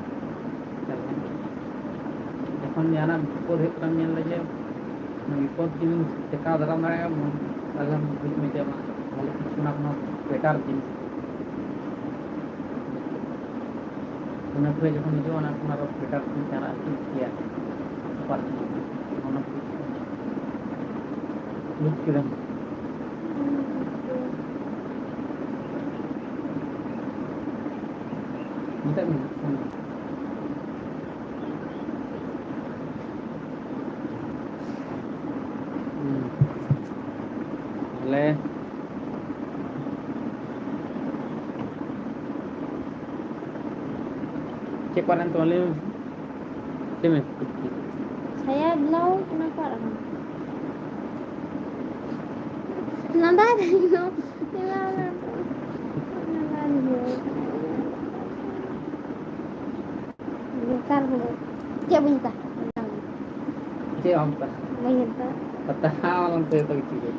ᱪᱚᱞᱚ᱾ ᱡᱟᱦᱟᱱᱟᱜ ᱵᱤᱯᱚᱫ ᱦᱩᱭᱩᱜ ᱠᱟᱱᱟ, ᱧᱮᱞ ᱞᱮᱜᱮ ᱚᱱᱟ ᱵᱤᱯᱚᱫ ᱡᱩᱫᱤᱢ ᱴᱮᱠᱟᱣ ᱫᱟᱨᱟᱢ ᱫᱟᱲᱮᱭᱟᱜᱼᱟ, ᱢᱚᱱ ᱛᱟᱦᱚᱞᱮ ᱵᱩᱡᱽ ᱢᱮ ᱡᱮ ᱟᱢᱟᱜ ᱵᱷᱟᱞᱮ ᱠᱤᱪᱷᱩ ᱚᱱᱟ ᱠᱷᱚᱱ ᱵᱮᱴᱟᱨ ᱡᱤᱱᱤᱥ᱾ ᱚᱱᱟ ᱠᱚᱨᱮ ᱡᱚᱠᱷᱚᱱ ᱦᱤᱡᱩᱜᱼᱟ, ᱚᱱᱟ ᱠᱷᱚᱱ ᱟᱨᱚ ᱵᱮᱴᱟᱨ ᱡᱤᱱᱤᱥ ᱡᱟᱦᱟᱱᱟᱜ ᱟᱨᱠᱤ ᱛᱮᱭᱟᱨ ᱥᱩᱯᱟᱨ ᱡᱤᱱᱤᱥ᱾ ᱚᱱᱟ ᱠᱚ ᱵᱩᱡᱽ ᱠᱮᱫᱟᱢ? ᱢᱮᱛᱟᱜ ᱢᱮ᱾ ᱦᱩᱸ᱾ ᱛᱟᱦᱞᱮ ᱪᱮᱫ ᱠᱚ ᱨᱮᱱ ᱛᱚ ᱞᱟᱹᱭ ᱢᱮ? ᱪᱮᱫ ᱢᱮ? ᱥᱟᱭᱟ ᱵᱞᱟᱣᱩᱡᱽ ᱚᱱᱟ ᱠᱚ ᱟᱨ ᱵᱟᱝ᱾ ᱞᱟᱸᱫᱟ ᱫᱟᱭ ᱱᱚᱣᱟ᱾ ᱞᱟᱸᱫᱟ ᱫᱟᱭ᱾ ᱵᱮᱠᱟᱨ ᱦᱚᱲ᱾ ᱪᱮᱫ ᱵᱟᱹᱧ ᱢᱮᱛᱟᱜ? ᱪᱮᱫ ᱵᱟᱢ ᱢᱮᱛᱟᱜ? ᱵᱟᱹᱧ ᱢᱮᱛᱟᱜ᱾ ᱠᱟᱛᱷᱟ ᱟᱞᱚᱢ ᱛᱟᱹᱭ ᱛᱟᱹᱭ ᱪᱮᱫ?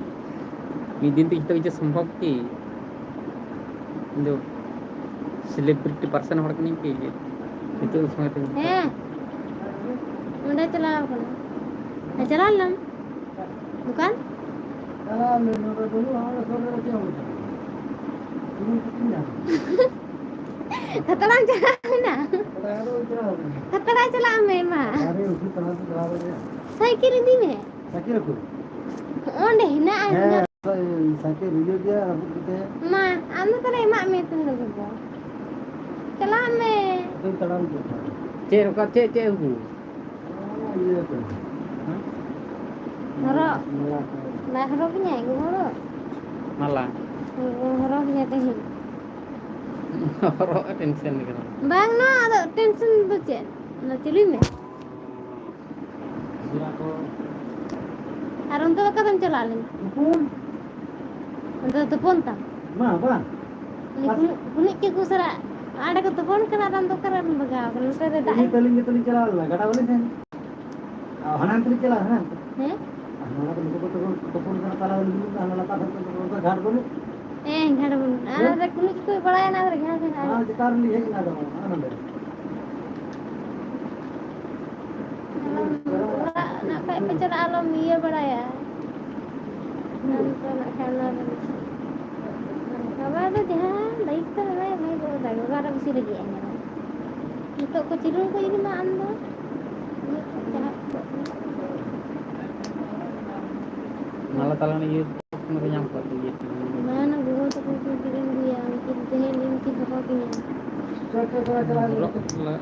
ᱢᱤᱫ ᱫᱤᱱ ᱛᱮ ᱡᱚᱛᱚ ᱠᱤᱪᱷᱩ ᱥᱚᱢᱵᱷᱚᱵ ᱠᱤ? ᱤᱧ ᱫᱚ celebrity person ᱦᱚᱲ ᱠᱟᱹᱱᱟᱹᱧ ᱠᱤ? ᱱᱤᱛᱚᱜ ᱥᱚᱢᱚᱭ ᱛᱮ ᱦᱮᱸ᱾ ᱚᱸᱰᱮ ᱪᱟᱞᱟᱣ ᱠᱟᱱᱟ᱾ ᱦᱮᱸ, ᱪᱟᱞᱟᱣ ᱞᱮᱱᱟᱢ? ᱫᱚᱠᱟᱱ? ᱪᱟᱞᱟᱣ ᱞᱮᱱᱟ, ᱱᱚᱰᱮ ᱵᱟᱹᱱᱩᱜᱼᱟ, ᱚᱱᱟ ᱥᱩᱨ ᱨᱮ ᱪᱮᱫ ᱦᱚᱸ ᱵᱟᱹᱱᱩᱜᱼᱟ᱾ ᱥᱩᱱᱩᱢ ᱠᱚ ᱛᱤᱧ ᱧᱟᱢ᱾ ᱠᱷᱟᱛᱲᱟᱢ ᱪᱟᱞᱟᱣ ᱞᱮᱱᱟ? ᱠᱷᱟᱛᱲᱟ ᱫᱚ ᱪᱟᱞᱟᱣ ᱞᱮᱱᱟ᱾ ᱠᱷᱟᱛᱲᱟ ᱪᱟᱞᱟᱜ ᱢᱮ ᱢᱟ᱾ ᱟᱨᱮ, ᱩᱥᱩᱞ ᱛᱟᱲᱟᱢ ᱛᱮ ᱪᱟᱞᱟᱣ ᱫᱟᱲᱮᱭᱟᱜᱼᱟ᱾ ᱥᱟᱭᱠᱮᱞ ᱤᱫᱤ ᱢᱮ᱾ ᱥᱟᱭᱠᱮᱞ ᱚᱠᱚᱭ? ᱚᱸᱰᱮ ᱦᱮᱱᱟᱜᱼᱟ᱾ ᱦᱮᱸ, ᱥᱟᱭ-, ᱥᱟᱭᱠᱮᱞ ᱤᱭᱟᱹ ᱜᱮᱭᱟ, ᱨᱟᱹᱯᱩᱫ ᱠᱟᱛᱮ᱾ ᱢᱟ, ᱟᱢ ᱫᱚ ᱛᱟᱦᱞᱮ ᱮᱢᱟᱜ ᱢᱮ ᱛᱤᱱ ᱞᱟᱹᱜᱤᱫ ᱫᱚ᱾ ᱪᱟᱞᱟᱜ ᱢᱮ᱾ ᱟᱫᱚᱧ ᱛᱟᱲᱟᱢ ᱤᱫᱤᱭᱟ᱾ ᱪᱮᱫ ᱚᱠᱟ, ᱪᱮᱫ, ᱪᱮᱫ ᱟᱹᱜᱩ? ᱚᱱᱟ ᱤᱭᱟᱹ ᱠᱚ᱾ ᱦᱮᱸ? ᱦᱚᱨᱚᱜ᱾ ᱢᱟᱞᱟ ᱠᱚ᱾ ᱵᱟᱭ ᱦᱚᱨᱚᱜ ᱤᱧᱟᱭ ᱜᱚᱜᱚ ᱫᱚ? ᱢᱟᱞᱟ᱾ ᱦᱚᱨᱚᱜ ᱤᱧᱟᱭ ᱛᱮᱦᱮᱧ᱾ ᱦᱚᱨᱚᱜ ᱮ tension ᱠᱟᱱᱟ᱾ ᱵᱟᱝ, ᱱᱚᱣᱟ ᱟᱫᱚ tension ᱫᱚ ᱪᱮᱫ? ᱚᱱᱟ ᱪᱟᱹᱞᱩᱭ ᱢᱮ᱾ ᱟᱨ ᱚᱱᱛᱮ ᱫᱚ ᱚᱠᱟ ᱛᱮᱢ ᱪᱟᱞᱟᱣ ᱞᱮᱱᱟ? ᱛᱩᱯᱩᱱ᱾ ᱚᱱᱛᱮ ᱫᱚ ᱛᱩᱯᱩᱱ ᱛᱟᱢ? ᱢᱟ, ᱵᱟᱝ᱾ ᱩᱱᱤ ᱵᱟᱥ᱾ ᱠᱩᱱᱤ-, ᱠᱩᱱᱤᱡ ᱠᱚ ᱥᱟᱞᱟᱜ ᱦᱟᱸᱰᱮ ᱠᱚ ᱛᱩᱯᱩᱱ ᱠᱟᱱᱟ, ᱟᱫᱚ ᱟᱢ ᱫᱚ ᱚᱠᱟ ᱨᱮᱢ ᱵᱟᱜᱟᱣ ᱠᱟᱱᱟ? ᱱᱚᱛᱮ ᱫᱚ ᱫᱟᱜ ᱤᱧ ᱮ ᱛᱟᱹᱞᱤᱧ ᱜᱮᱛᱚᱞᱤᱧ ᱪᱟᱞᱟᱣ ᱞᱮᱱᱟ, ᱜᱟᱰᱟ ᱵᱟᱹᱞᱤᱧ ᱛᱟᱦᱮᱱ᱾ ᱟᱨ ᱦᱟᱱᱟ ᱦᱟᱱᱛᱮ ᱞᱤᱧ ᱪᱟᱞᱟᱜᱼᱟ, ᱦᱟᱱᱟ ᱦᱟᱱᱛᱮ᱾ ᱦᱮᱸ? ᱟᱨ ᱱᱚᱣᱟ ᱫᱚ ᱱᱩᱠᱩ ᱠᱚ ᱛᱩᱯᱩᱱ, ᱛᱩᱯᱩᱱ ᱠᱟᱱᱟ, ᱛᱟᱞᱟ ᱨᱮ ᱞᱤᱧ ᱫᱩᱲᱩᱵ ᱮᱱᱟ, ᱦᱟᱱᱟ ᱞᱟᱛᱟᱨ ᱥᱮᱫ ᱠᱚ ᱛᱩᱯᱩᱱ ᱠᱟᱱᱟ, ᱜᱷᱟᱴ ᱵᱟᱹᱱᱩᱜ᱾ ᱦᱮᱸ, ᱜᱷᱟᱴ ᱵᱟᱹᱱᱩᱜ᱾ ᱦᱮᱸ? ᱟᱨ ᱠᱩᱱᱤᱡ ᱠᱚ ᱵᱟᱲᱟᱭᱟ ᱱᱚᱣᱟ ᱫᱚ ᱜᱷᱟᱴ ᱦᱮᱱᱟᱜᱼᱟ᱾ ᱟᱨ ᱪᱮᱛᱟᱱ ᱨᱮᱞᱤᱧ ᱦᱮᱡ ᱮᱱᱟ, ᱟᱫᱚ ᱱᱚᱜᱼᱚ ᱱᱚᱰᱮ᱾ ᱚᱲᱟᱜ ᱱᱟᱜ ᱠᱷᱟᱡ ᱯᱮ ᱪᱟᱞᱟᱜᱼᱟ, ᱟᱞᱚᱢ ᱤᱭᱟᱹ ᱵᱟᱲᱟᱭᱟ᱾ ᱟᱢ ᱫᱚ ᱱᱟᱜ ᱠᱷᱟᱡ ᱚᱱᱟ ᱨᱮ ᱵᱟᱵᱟ ᱫᱚ ᱡᱟᱦᱟᱸ ᱫᱟᱭᱤᱛᱛᱚ ᱮᱢᱟᱭ, ᱮᱢᱟᱭ ᱜᱚᱜᱚ ᱫᱟᱲᱮ, ᱚᱠᱟᱨᱮ ᱵᱮᱥᱤ ᱨᱟᱹᱜᱤᱜᱼᱟᱭ ᱧᱮᱞ ᱢᱮ᱾ ᱱᱤᱛᱚᱜ ᱠᱚ ᱪᱤᱨᱩ ᱠᱚ ᱡᱩᱫᱤ ᱢᱟ ᱟᱢ ᱫᱚ ᱤᱭᱟᱹ ᱠᱚ ᱪᱟᱦᱟᱜ ᱠᱚ᱾ ᱢᱟᱞᱟ ᱛᱟᱞᱟ ᱨᱮ ᱤᱭᱟᱹ ᱠᱚ ᱧᱟᱢ ᱠᱚᱣᱟ ᱛᱚ, ᱤᱭᱟᱹ ᱠᱚ᱾ ᱵᱟᱝ, ᱜᱚᱜᱚ ᱛᱟᱠᱚ ᱠᱚ ᱠᱤᱨᱤᱧ ᱟᱹᱜᱩᱭᱟ, ᱩᱱᱠᱤᱱ ᱛᱮᱦᱮᱧ ᱤᱧ ᱠᱤᱱ ᱦᱚᱦᱚ ᱠᱤᱧᱟ᱾ ᱦᱚᱨᱚᱜ ᱞᱟ-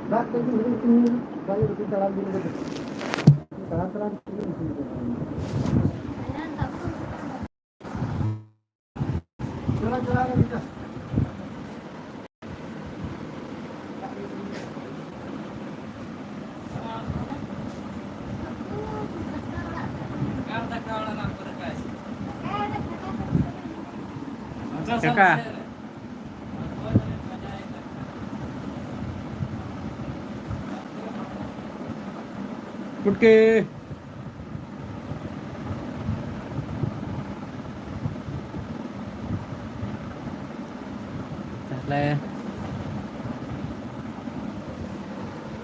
ᱪᱮᱫᱠᱟ? ᱯᱩᱴᱠᱤ᱾ ᱛᱟᱦᱞᱮ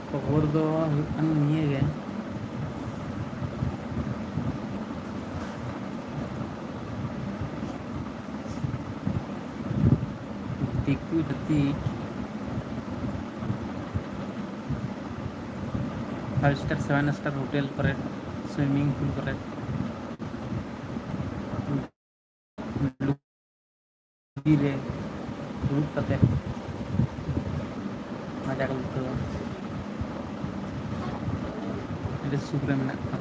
ᱠᱷᱚᱵᱚᱨ ᱫᱚ ᱦᱩᱭᱩᱜ ᱠᱟᱱᱟ ᱱᱤᱭᱟᱹ ᱜᱮ᱾ ᱫᱤᱠᱩ ᱡᱟᱹᱛᱤ five star, seven star hotel ᱠᱚᱨᱮ, swimming pool ᱠᱚᱨᱮ, ᱵᱤᱨ ᱨᱮ ᱫᱩᱲᱩᱵ ᱠᱟᱛᱮ ᱢᱟᱡᱟ ᱠᱚ ᱟᱹᱭᱠᱟᱹᱣᱟ᱾ ᱟᱹᱰᱤ ᱥᱩᱠ ᱨᱮ ᱢᱮᱱᱟᱜ ᱠᱚᱣᱟ᱾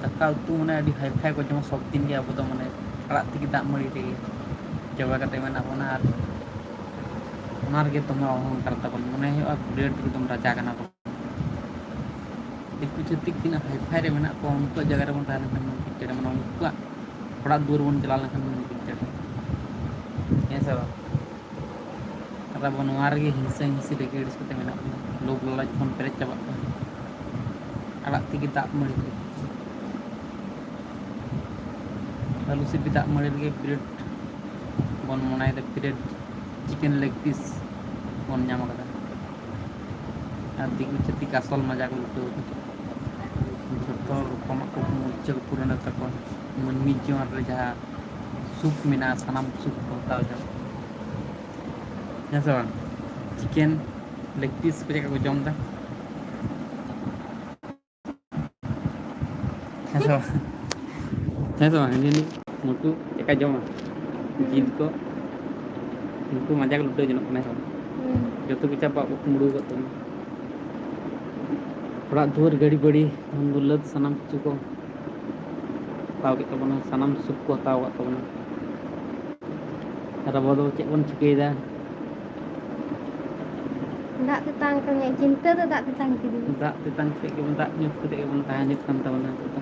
ᱫᱟᱠᱟ ᱩᱛᱩ ᱢᱟᱱᱮ ᱟᱹᱰᱤ ᱦᱟᱭ ᱯᱷᱟᱭ ᱠᱚ ᱡᱚᱢᱟ ᱥᱚᱵ ᱫᱤᱱ ᱜᱮ᱾ ᱟᱵᱚ ᱫᱚ ᱢᱟᱱᱮ ᱟᱲᱟᱜ ᱛᱤᱠᱤ ᱫᱟᱜ ᱢᱟᱹᱲᱤ ᱨᱮᱜᱮ ᱪᱟᱵᱟ ᱠᱟᱛᱮ ᱢᱮᱱᱟᱜ ᱵᱚᱱᱟ, ᱟᱨ ᱚᱱᱟ ᱨᱮᱜᱮ ᱫᱚᱢᱮ ᱚᱦᱚᱝᱠᱟᱨ ᱛᱟᱵᱚᱱ, ᱢᱚᱱᱮ ᱦᱩᱭᱩᱜᱼᱟ ᱵᱤᱨᱟᱴ ᱮᱠᱫᱚᱢ ᱨᱟᱡᱟ ᱠᱟᱱᱟ ᱵᱚᱱ᱾ ᱫᱤᱠᱩ ᱪᱷᱟᱹᱛᱤᱠ ᱛᱤᱱᱟᱹᱜ ᱦᱟᱭ ᱯᱷᱟᱭ ᱨᱮ ᱢᱮᱱᱟᱜ ᱠᱚᱣᱟ, ᱩᱱᱠᱩᱣᱟᱜ ᱡᱟᱭᱜᱟ ᱨᱮᱵᱚᱱ ᱛᱟᱦᱮᱸ ᱞᱮᱱᱠᱷᱟᱱ ᱵᱚᱱ ᱵᱩᱡᱽ ᱫᱟᱲᱮᱭᱟᱜᱼᱟ, ᱢᱟᱱᱮ ᱩᱱᱠᱩᱣᱟᱜ ᱚᱲᱟᱜ ᱫᱩᱣᱟᱹᱨ ᱵᱚᱱ ᱪᱟᱞᱟᱣ ᱞᱮᱱᱠᱷᱟᱱ ᱵᱚᱱ ᱵᱩᱡᱽ ᱫᱟᱲᱮᱭᱟᱜᱼᱟ᱾ ᱦᱮᱸ ᱥᱮ ᱵᱟᱝ? ᱟᱨ ᱟᱵᱚ ᱱᱚᱣᱟ ᱨᱮᱜᱮ ᱦᱤᱝᱥᱟᱹ ᱦᱤᱝᱥᱤ ᱨᱟᱹᱜᱤ ᱟᱹᱲᱤᱥ ᱠᱟᱛᱮ ᱢᱮᱱᱟᱜ ᱵᱚᱱᱟ, ᱞᱳᱵᱷ ᱞᱟᱞᱚᱪ ᱵᱚᱱ ᱯᱮᱨᱮᱡ ᱪᱟᱵᱟᱜ ᱠᱟᱱᱟ᱾ ᱟᱲᱟᱜ ᱛᱤᱠᱤ ᱫᱟᱜ ᱢᱟᱹᱲᱤ ᱨᱮᱜᱮ, ᱟᱹᱞᱩ ᱥᱤᱯᱤ ᱫᱟᱜ ᱢᱟᱹᱲᱤ ᱨᱮᱜᱮ ᱵᱤᱨᱟᱴ ᱵᱚᱱ ᱢᱚᱱᱮᱭᱮᱫᱟ, ᱵᱤᱨᱟᱴ ᱪᱤᱠᱮᱱ ᱞᱮᱜᱽ ᱯᱤᱥ ᱵᱚᱱ ᱧᱟᱢ ᱠᱟᱫᱟ᱾ ᱟᱨ ᱫᱤᱠᱩ ᱪᱷᱟᱹᱛᱤᱠ ᱟᱥᱚᱞ ᱢᱟᱡᱟ ᱠᱚ ᱞᱩᱴᱟᱹᱣ ᱠᱟᱫᱟ᱾ ᱡᱚᱛᱚ ᱨᱚᱠᱚᱢᱟᱜ ᱠᱩᱠᱢᱩ ᱤᱪᱪᱷᱟᱹ ᱠᱚ ᱯᱩᱨᱚᱱᱮᱫ ᱛᱟᱠᱚᱣᱟ᱾ ᱢᱟᱹᱱᱢᱤ ᱡᱤᱭᱚᱱ ᱨᱮ ᱡᱟᱦᱟᱸ ᱥᱩᱠ ᱢᱮᱱᱟᱜᱼᱟ, ᱥᱟᱱᱟᱢ ᱥᱩᱠ ᱠᱚ ᱦᱟᱛᱟᱣ ᱮᱫᱟ᱾ ᱦᱮᱸ ᱥᱮ ᱵᱟᱝ? ᱪᱤᱠᱮᱱ ᱞᱮᱜ ᱯᱤᱥ ᱠᱚ ᱪᱮᱫ ᱞᱮᱠᱟ ᱠᱚ ᱡᱚᱢ ᱮᱫᱟ? ᱦᱮᱸ ᱥᱮ ᱵᱟᱝ? ᱦᱮᱸ ᱥᱮ ᱵᱟᱝ? ᱦᱟᱹᱱᱤ ᱦᱟᱹᱱᱤ ᱢᱚᱴᱩ ᱪᱮᱫ ᱞᱮᱠᱟ ᱡᱚᱢᱟ? ᱡᱤᱞ ᱠᱚ, ᱩᱱᱠᱩ ᱢᱟᱡᱟ ᱠᱚ ᱞᱩᱴᱟᱹᱣ ᱡᱚᱱᱚᱜ ᱠᱟᱱᱟ, ᱦᱮᱸ ᱥᱮ ᱵᱟᱝ? ᱦᱩᱸ᱾ ᱡᱚᱛᱚ ᱠᱤᱪᱷᱩ ᱟᱵᱚᱣᱟᱜ ᱠᱚ ᱠᱩᱢᱵᱽᱲᱩ ᱟᱠᱟᱫ ᱛᱟᱵᱚᱱᱟ᱾ ᱚᱲᱟᱜ ᱫᱩᱣᱟᱹᱨ, ᱜᱟᱹᱰᱤ ᱵᱟᱹᱲᱤ, ᱫᱷᱚᱱ ᱫᱩᱞᱟᱹᱛ, ᱥᱟᱱᱟᱢ ᱠᱤᱪᱷᱩ ᱠᱚ ᱦᱟᱛᱟᱣ ᱠᱮᱫ ᱛᱟᱵᱚᱱᱟ, ᱥᱟᱱᱟᱢ ᱥᱩᱠ ᱠᱚ ᱦᱟᱛᱟᱣ ᱟᱠᱟᱫ ᱛᱟᱵᱚᱱᱟ᱾ ᱟᱨ ᱟᱵᱚ ᱫᱚ ᱪᱮᱫ ᱵᱚᱱ ᱪᱤᱠᱟᱹᱭᱮᱫᱟ? ᱫᱟᱜ ᱛᱮᱛᱟᱝ ᱠᱟᱱᱟ, ᱪᱤᱱᱛᱟᱹ ᱫᱚ ᱫᱟᱜ ᱛᱮᱛᱟᱝ ᱠᱤᱫᱤᱧᱟ᱾ ᱫᱟᱜ ᱛᱮᱛᱟᱝ ᱠᱟᱛᱮᱫ ᱜᱮᱵᱚᱱ, ᱫᱟᱜ ᱧᱩ ᱠᱟᱛᱮᱫ ᱜᱮᱵᱚᱱ ᱛᱟᱦᱮᱸ ᱦᱩᱭᱩᱜ ᱠᱟᱱ ᱛᱟᱵᱚᱱᱟ ᱱᱤᱛᱚᱜ ᱫᱚ᱾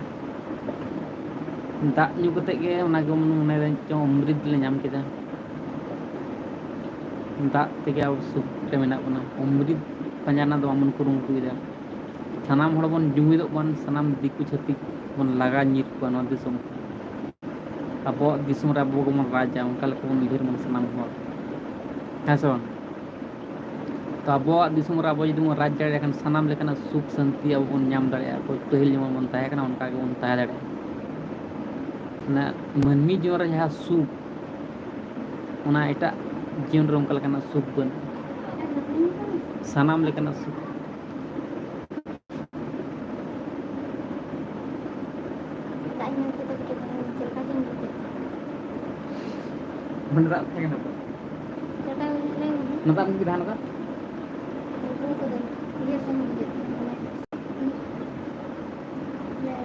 ᱫᱟᱜ ᱧᱩ ᱠᱟᱛᱮᱫ ᱜᱮ ᱚᱱᱟ ᱜᱮᱵᱚᱱ ᱢᱚᱱᱮᱭᱮᱫᱟ, ᱪᱚᱝ ᱚᱢᱨᱤᱛ ᱞᱮ ᱧᱟᱢ ᱠᱮᱫᱟ᱾ ᱫᱟᱜ ᱛᱮᱜᱮ ᱟᱵᱚ ᱥᱩᱠ ᱨᱮ ᱢᱮᱱᱟᱜ ᱵᱚᱱᱟ᱾ ᱚᱢᱨᱤᱛ ᱯᱟᱸᱡᱟ ᱨᱮᱱᱟᱜ ᱫᱚ ᱵᱟᱵᱚᱱ ᱠᱩᱨᱩᱢᱩᱴᱩᱭᱮᱫᱟ᱾ ᱥᱟᱱᱟᱢ ᱦᱚᱲ ᱵᱚᱱ ᱡᱩᱢᱤᱫᱚᱜ ᱢᱟ, ᱥᱟᱱᱟᱢ ᱫᱤᱠᱩ ᱪᱷᱟᱹᱛᱤᱠ ᱵᱚᱱ ᱞᱟᱜᱟ ᱧᱤᱨ ᱠᱚᱣᱟ ᱱᱚᱣᱟ ᱫᱤᱥᱚᱢ ᱠᱷᱚᱱ᱾ ᱟᱵᱚᱣᱟᱜ ᱫᱤᱥᱚᱢ ᱨᱮ ᱟᱵᱚ ᱜᱮᱵᱚᱱ ᱨᱟᱡᱟ, ᱚᱱᱠᱟ ᱞᱮᱠᱟ ᱵᱚᱱ ᱩᱭᱦᱟᱹᱨ ᱢᱟ ᱥᱟᱱᱟᱢ ᱦᱚᱲ᱾ ᱦᱮᱸ ᱥᱮ ᱵᱟᱝ? ᱛᱚ ᱟᱵᱚᱣᱟᱜ ᱫᱤᱥᱚᱢ ᱨᱮ ᱟᱵᱚ ᱡᱩᱫᱤ ᱵᱚᱱ ᱨᱟᱡᱽ ᱫᱟᱲᱮᱭᱟᱜ ᱠᱷᱟᱱ, ᱥᱟᱱᱟᱢ ᱞᱮᱠᱟᱱᱟᱜ ᱥᱩᱠ ᱥᱟᱹᱱᱛᱤ ᱟᱵᱚ ᱵᱚᱱ ᱧᱟᱢ ᱫᱟᱲᱮᱭᱟᱜᱼᱟ᱾ ᱚᱠᱚᱭ ᱯᱟᱹᱦᱤᱞ ᱡᱮᱢᱚᱱ ᱵᱚᱱ ᱛᱟᱦᱮᱸ ᱠᱟᱱᱟ, ᱚᱱᱠᱟ ᱜᱮᱵᱚᱱ ᱛᱟᱦᱮᱸ ᱫᱟᱲᱮᱭᱟᱜᱼᱟ᱾ ᱢᱟᱱᱮ ᱢᱟᱹᱱᱢᱤ ᱡᱤᱭᱚᱱ ᱨᱮ ᱡᱟᱦᱟᱸ ᱥᱩᱠ, ᱚᱱᱟ ᱮᱴᱟᱜ ᱡᱤᱭᱚᱱ ᱨᱮ ᱚᱱᱠᱟ ᱞᱮᱠᱟᱱᱟᱜ ᱥᱩᱠ ᱵᱟᱹᱱᱩᱜᱼᱟ᱾ ᱥᱟᱱᱟᱢ ᱞᱮᱠᱟᱱᱟᱜ ᱥᱩᱠ᱾ ᱫᱟᱜ ᱧᱩ ᱠᱟᱛᱮ ᱠᱟᱹᱴᱤᱡ ᱪᱮᱫ ᱞᱮᱠᱟ ᱪᱚᱧ ᱵᱩᱡᱷᱟᱹᱣ ᱠᱮᱫᱟ᱾ ᱢᱟᱱᱮ ᱫᱟᱜ ᱛᱟᱦᱮᱸ ᱠᱟᱱᱟ ᱛᱚ? ᱪᱮᱫ ᱞᱮᱠᱟ ᱞᱟᱹᱭ ᱢᱮ? ᱚᱱᱟ ᱫᱟᱜ ᱧᱩ ᱠᱮᱫᱟ ᱦᱟᱱᱟ ᱫᱟᱜ? ᱵᱩᱡᱷᱟᱹᱣ ᱠᱮᱫᱟᱹᱧ᱾ ᱤᱭᱟᱹ ᱥᱮᱱ ᱵᱩᱡᱷᱟᱹᱜ ᱠᱟᱱᱟ, ᱢᱟᱱᱮ, ᱤᱭᱟᱹ,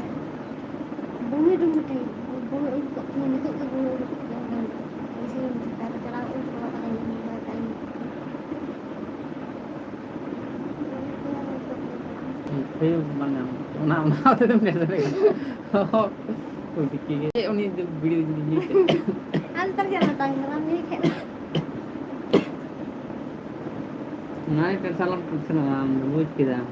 ᱵᱩᱢᱤ ᱰᱩᱢᱤ ᱴᱷᱮᱱ, ᱵᱩᱢᱤ ᱩᱰᱩᱠᱚᱜ ᱛᱤᱧᱟᱹ, ᱱᱤᱛᱚᱜ ᱜᱮ ᱵᱩᱢᱤ ᱩᱰᱩᱠᱚᱜ ᱛᱤᱧᱟᱹ, ᱚᱱᱠᱟ ᱢᱤᱫᱴᱟᱝ᱾ ᱤᱥᱤᱱ ᱛᱟᱦᱞᱮ ᱪᱟᱞᱟᱣ ᱠᱟᱛᱮ ᱪᱟᱵᱟ ᱠᱟᱫᱟᱧ, ᱢᱳᱵᱟᱭᱤᱞ ᱛᱟᱭᱚᱢ᱾ ᱯᱷᱮᱞ ᱵᱟᱝ ᱜᱟᱱᱚᱜᱼᱟ᱾ ᱚᱱᱟ, ᱚᱱᱟ ᱦᱚᱛᱮ ᱛᱮᱢ ᱧᱮᱞ ᱫᱟᱲᱮᱭᱟᱜ ᱠᱟᱱᱟ᱾ ᱚ, ᱫᱤᱠᱤ ᱜᱮ᱾ ᱪᱮᱫ ᱩᱱᱤ ᱫᱚ ᱵᱤᱲᱤ ᱧᱩᱭ ᱛᱮ? ᱟᱢ ᱛᱟᱦᱞᱮ ᱪᱮᱫ ᱮᱢ ᱢᱮᱛᱟᱢ ᱠᱟᱱᱟ? ᱵᱟᱢ ᱧᱩᱭ ᱠᱷᱟᱡ ᱫᱚ? ᱚᱱᱟ ᱜᱮ ᱴᱮᱱᱥᱚᱱ ᱟᱞᱚᱢ ᱴᱮᱱᱥᱚᱱᱚᱜᱼᱟ, ᱟᱢ ᱫᱚ ᱵᱩᱡᱽ ᱠᱮᱫᱟᱢ᱾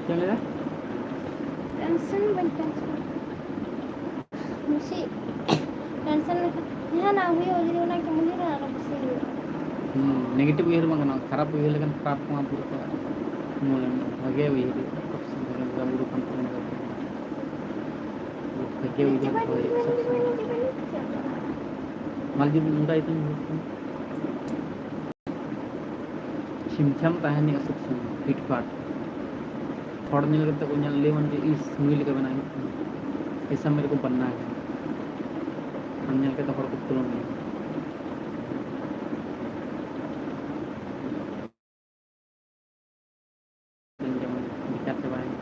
ᱪᱮᱫ ᱮᱢ ᱞᱟᱹᱭᱫᱟ? ᱴᱮᱱᱥᱚᱱ ᱵᱟᱹᱧ ᱴᱮᱱᱥᱚᱱ᱾ ᱪᱮᱫ ᱴᱮᱱᱥᱚᱱ ᱞᱮᱠᱷᱟᱱ ᱡᱟᱦᱟᱱᱟᱜ ᱦᱩᱭᱩᱜᱼᱟ, ᱡᱩᱫᱤ ᱚᱱᱟ ᱜᱮᱢ ᱩᱭᱦᱟᱹᱨᱟ, ᱟᱨᱚ ᱵᱮᱥᱤ ᱦᱩᱭᱩᱜᱼᱟ᱾ ᱦᱩᱸ, ᱱᱮᱜᱮᱴᱤᱵᱷ ᱩᱭᱦᱟᱹᱨ ᱵᱟᱝ ᱜᱟᱱᱚᱜᱼᱟ᱾ ᱠᱷᱟᱨᱟᱯ ᱩᱭᱦᱟᱹᱨ ᱞᱮᱠᱷᱟᱱ ᱠᱷᱟᱨᱟᱯ ᱠᱚᱢᱟ ᱯᱩᱨᱟᱹ ᱠᱚ ᱢᱚᱱᱮ ᱢᱮ, ᱵᱷᱟᱜᱮ ᱩᱭᱦᱟᱹᱨ ᱦᱩᱭᱩᱜᱼᱟ, ᱥᱚᱵ ᱥᱚᱢᱚᱭ ᱵᱷᱟᱜᱮ ᱵᱩᱨᱩ ᱠᱷᱚᱱ ᱛᱚ ᱵᱷᱟᱜᱮ ᱩᱭᱦᱟᱹᱨ ᱫᱚᱦᱚᱭ ᱦᱩᱭᱩᱜᱼᱟ ᱥᱚᱵ ᱥᱚᱢᱚᱭ᱾ ᱢᱟ ᱞᱟᱹᱭ ᱵᱤᱱ, ᱚᱱᱠᱟ ᱜᱮᱛᱚᱧ ᱩᱭᱦᱟᱹᱨ ᱠᱟᱱᱟ᱾ ᱪᱷᱤᱢᱪᱷᱟᱢ ᱛᱟᱦᱮᱱ ᱦᱩᱭᱩᱜᱼᱟ ᱥᱚᱵ ᱥᱚᱢᱚᱭ, ᱯᱷᱤᱴᱯᱷᱟᱴ᱾ ᱦᱚᱲ ᱧᱮᱞ ᱠᱟᱛᱮ ᱠᱚ ᱧᱮᱞ ᱞᱟᱹᱭ ᱢᱟ ᱡᱮ, "ᱤᱥ, ᱱᱩᱭ ᱞᱮᱠᱟ ᱵᱮᱱᱟᱣ ᱦᱩᱭᱩᱜ ᱠᱟᱱᱟ, ᱮᱥᱟ ᱢᱮᱨᱮ ᱠᱚ ᱵᱟᱱᱱᱟ ᱦᱮ᱾" ᱟᱢ ᱧᱮᱞ ᱠᱟᱛᱮ ᱦᱚᱲ ᱠᱚ ᱛᱩᱞᱚᱱᱟ᱾ ᱡᱮᱢᱚᱱ ᱵᱮᱠᱟᱨ ᱪᱟᱵᱟᱭᱮᱱᱟ᱾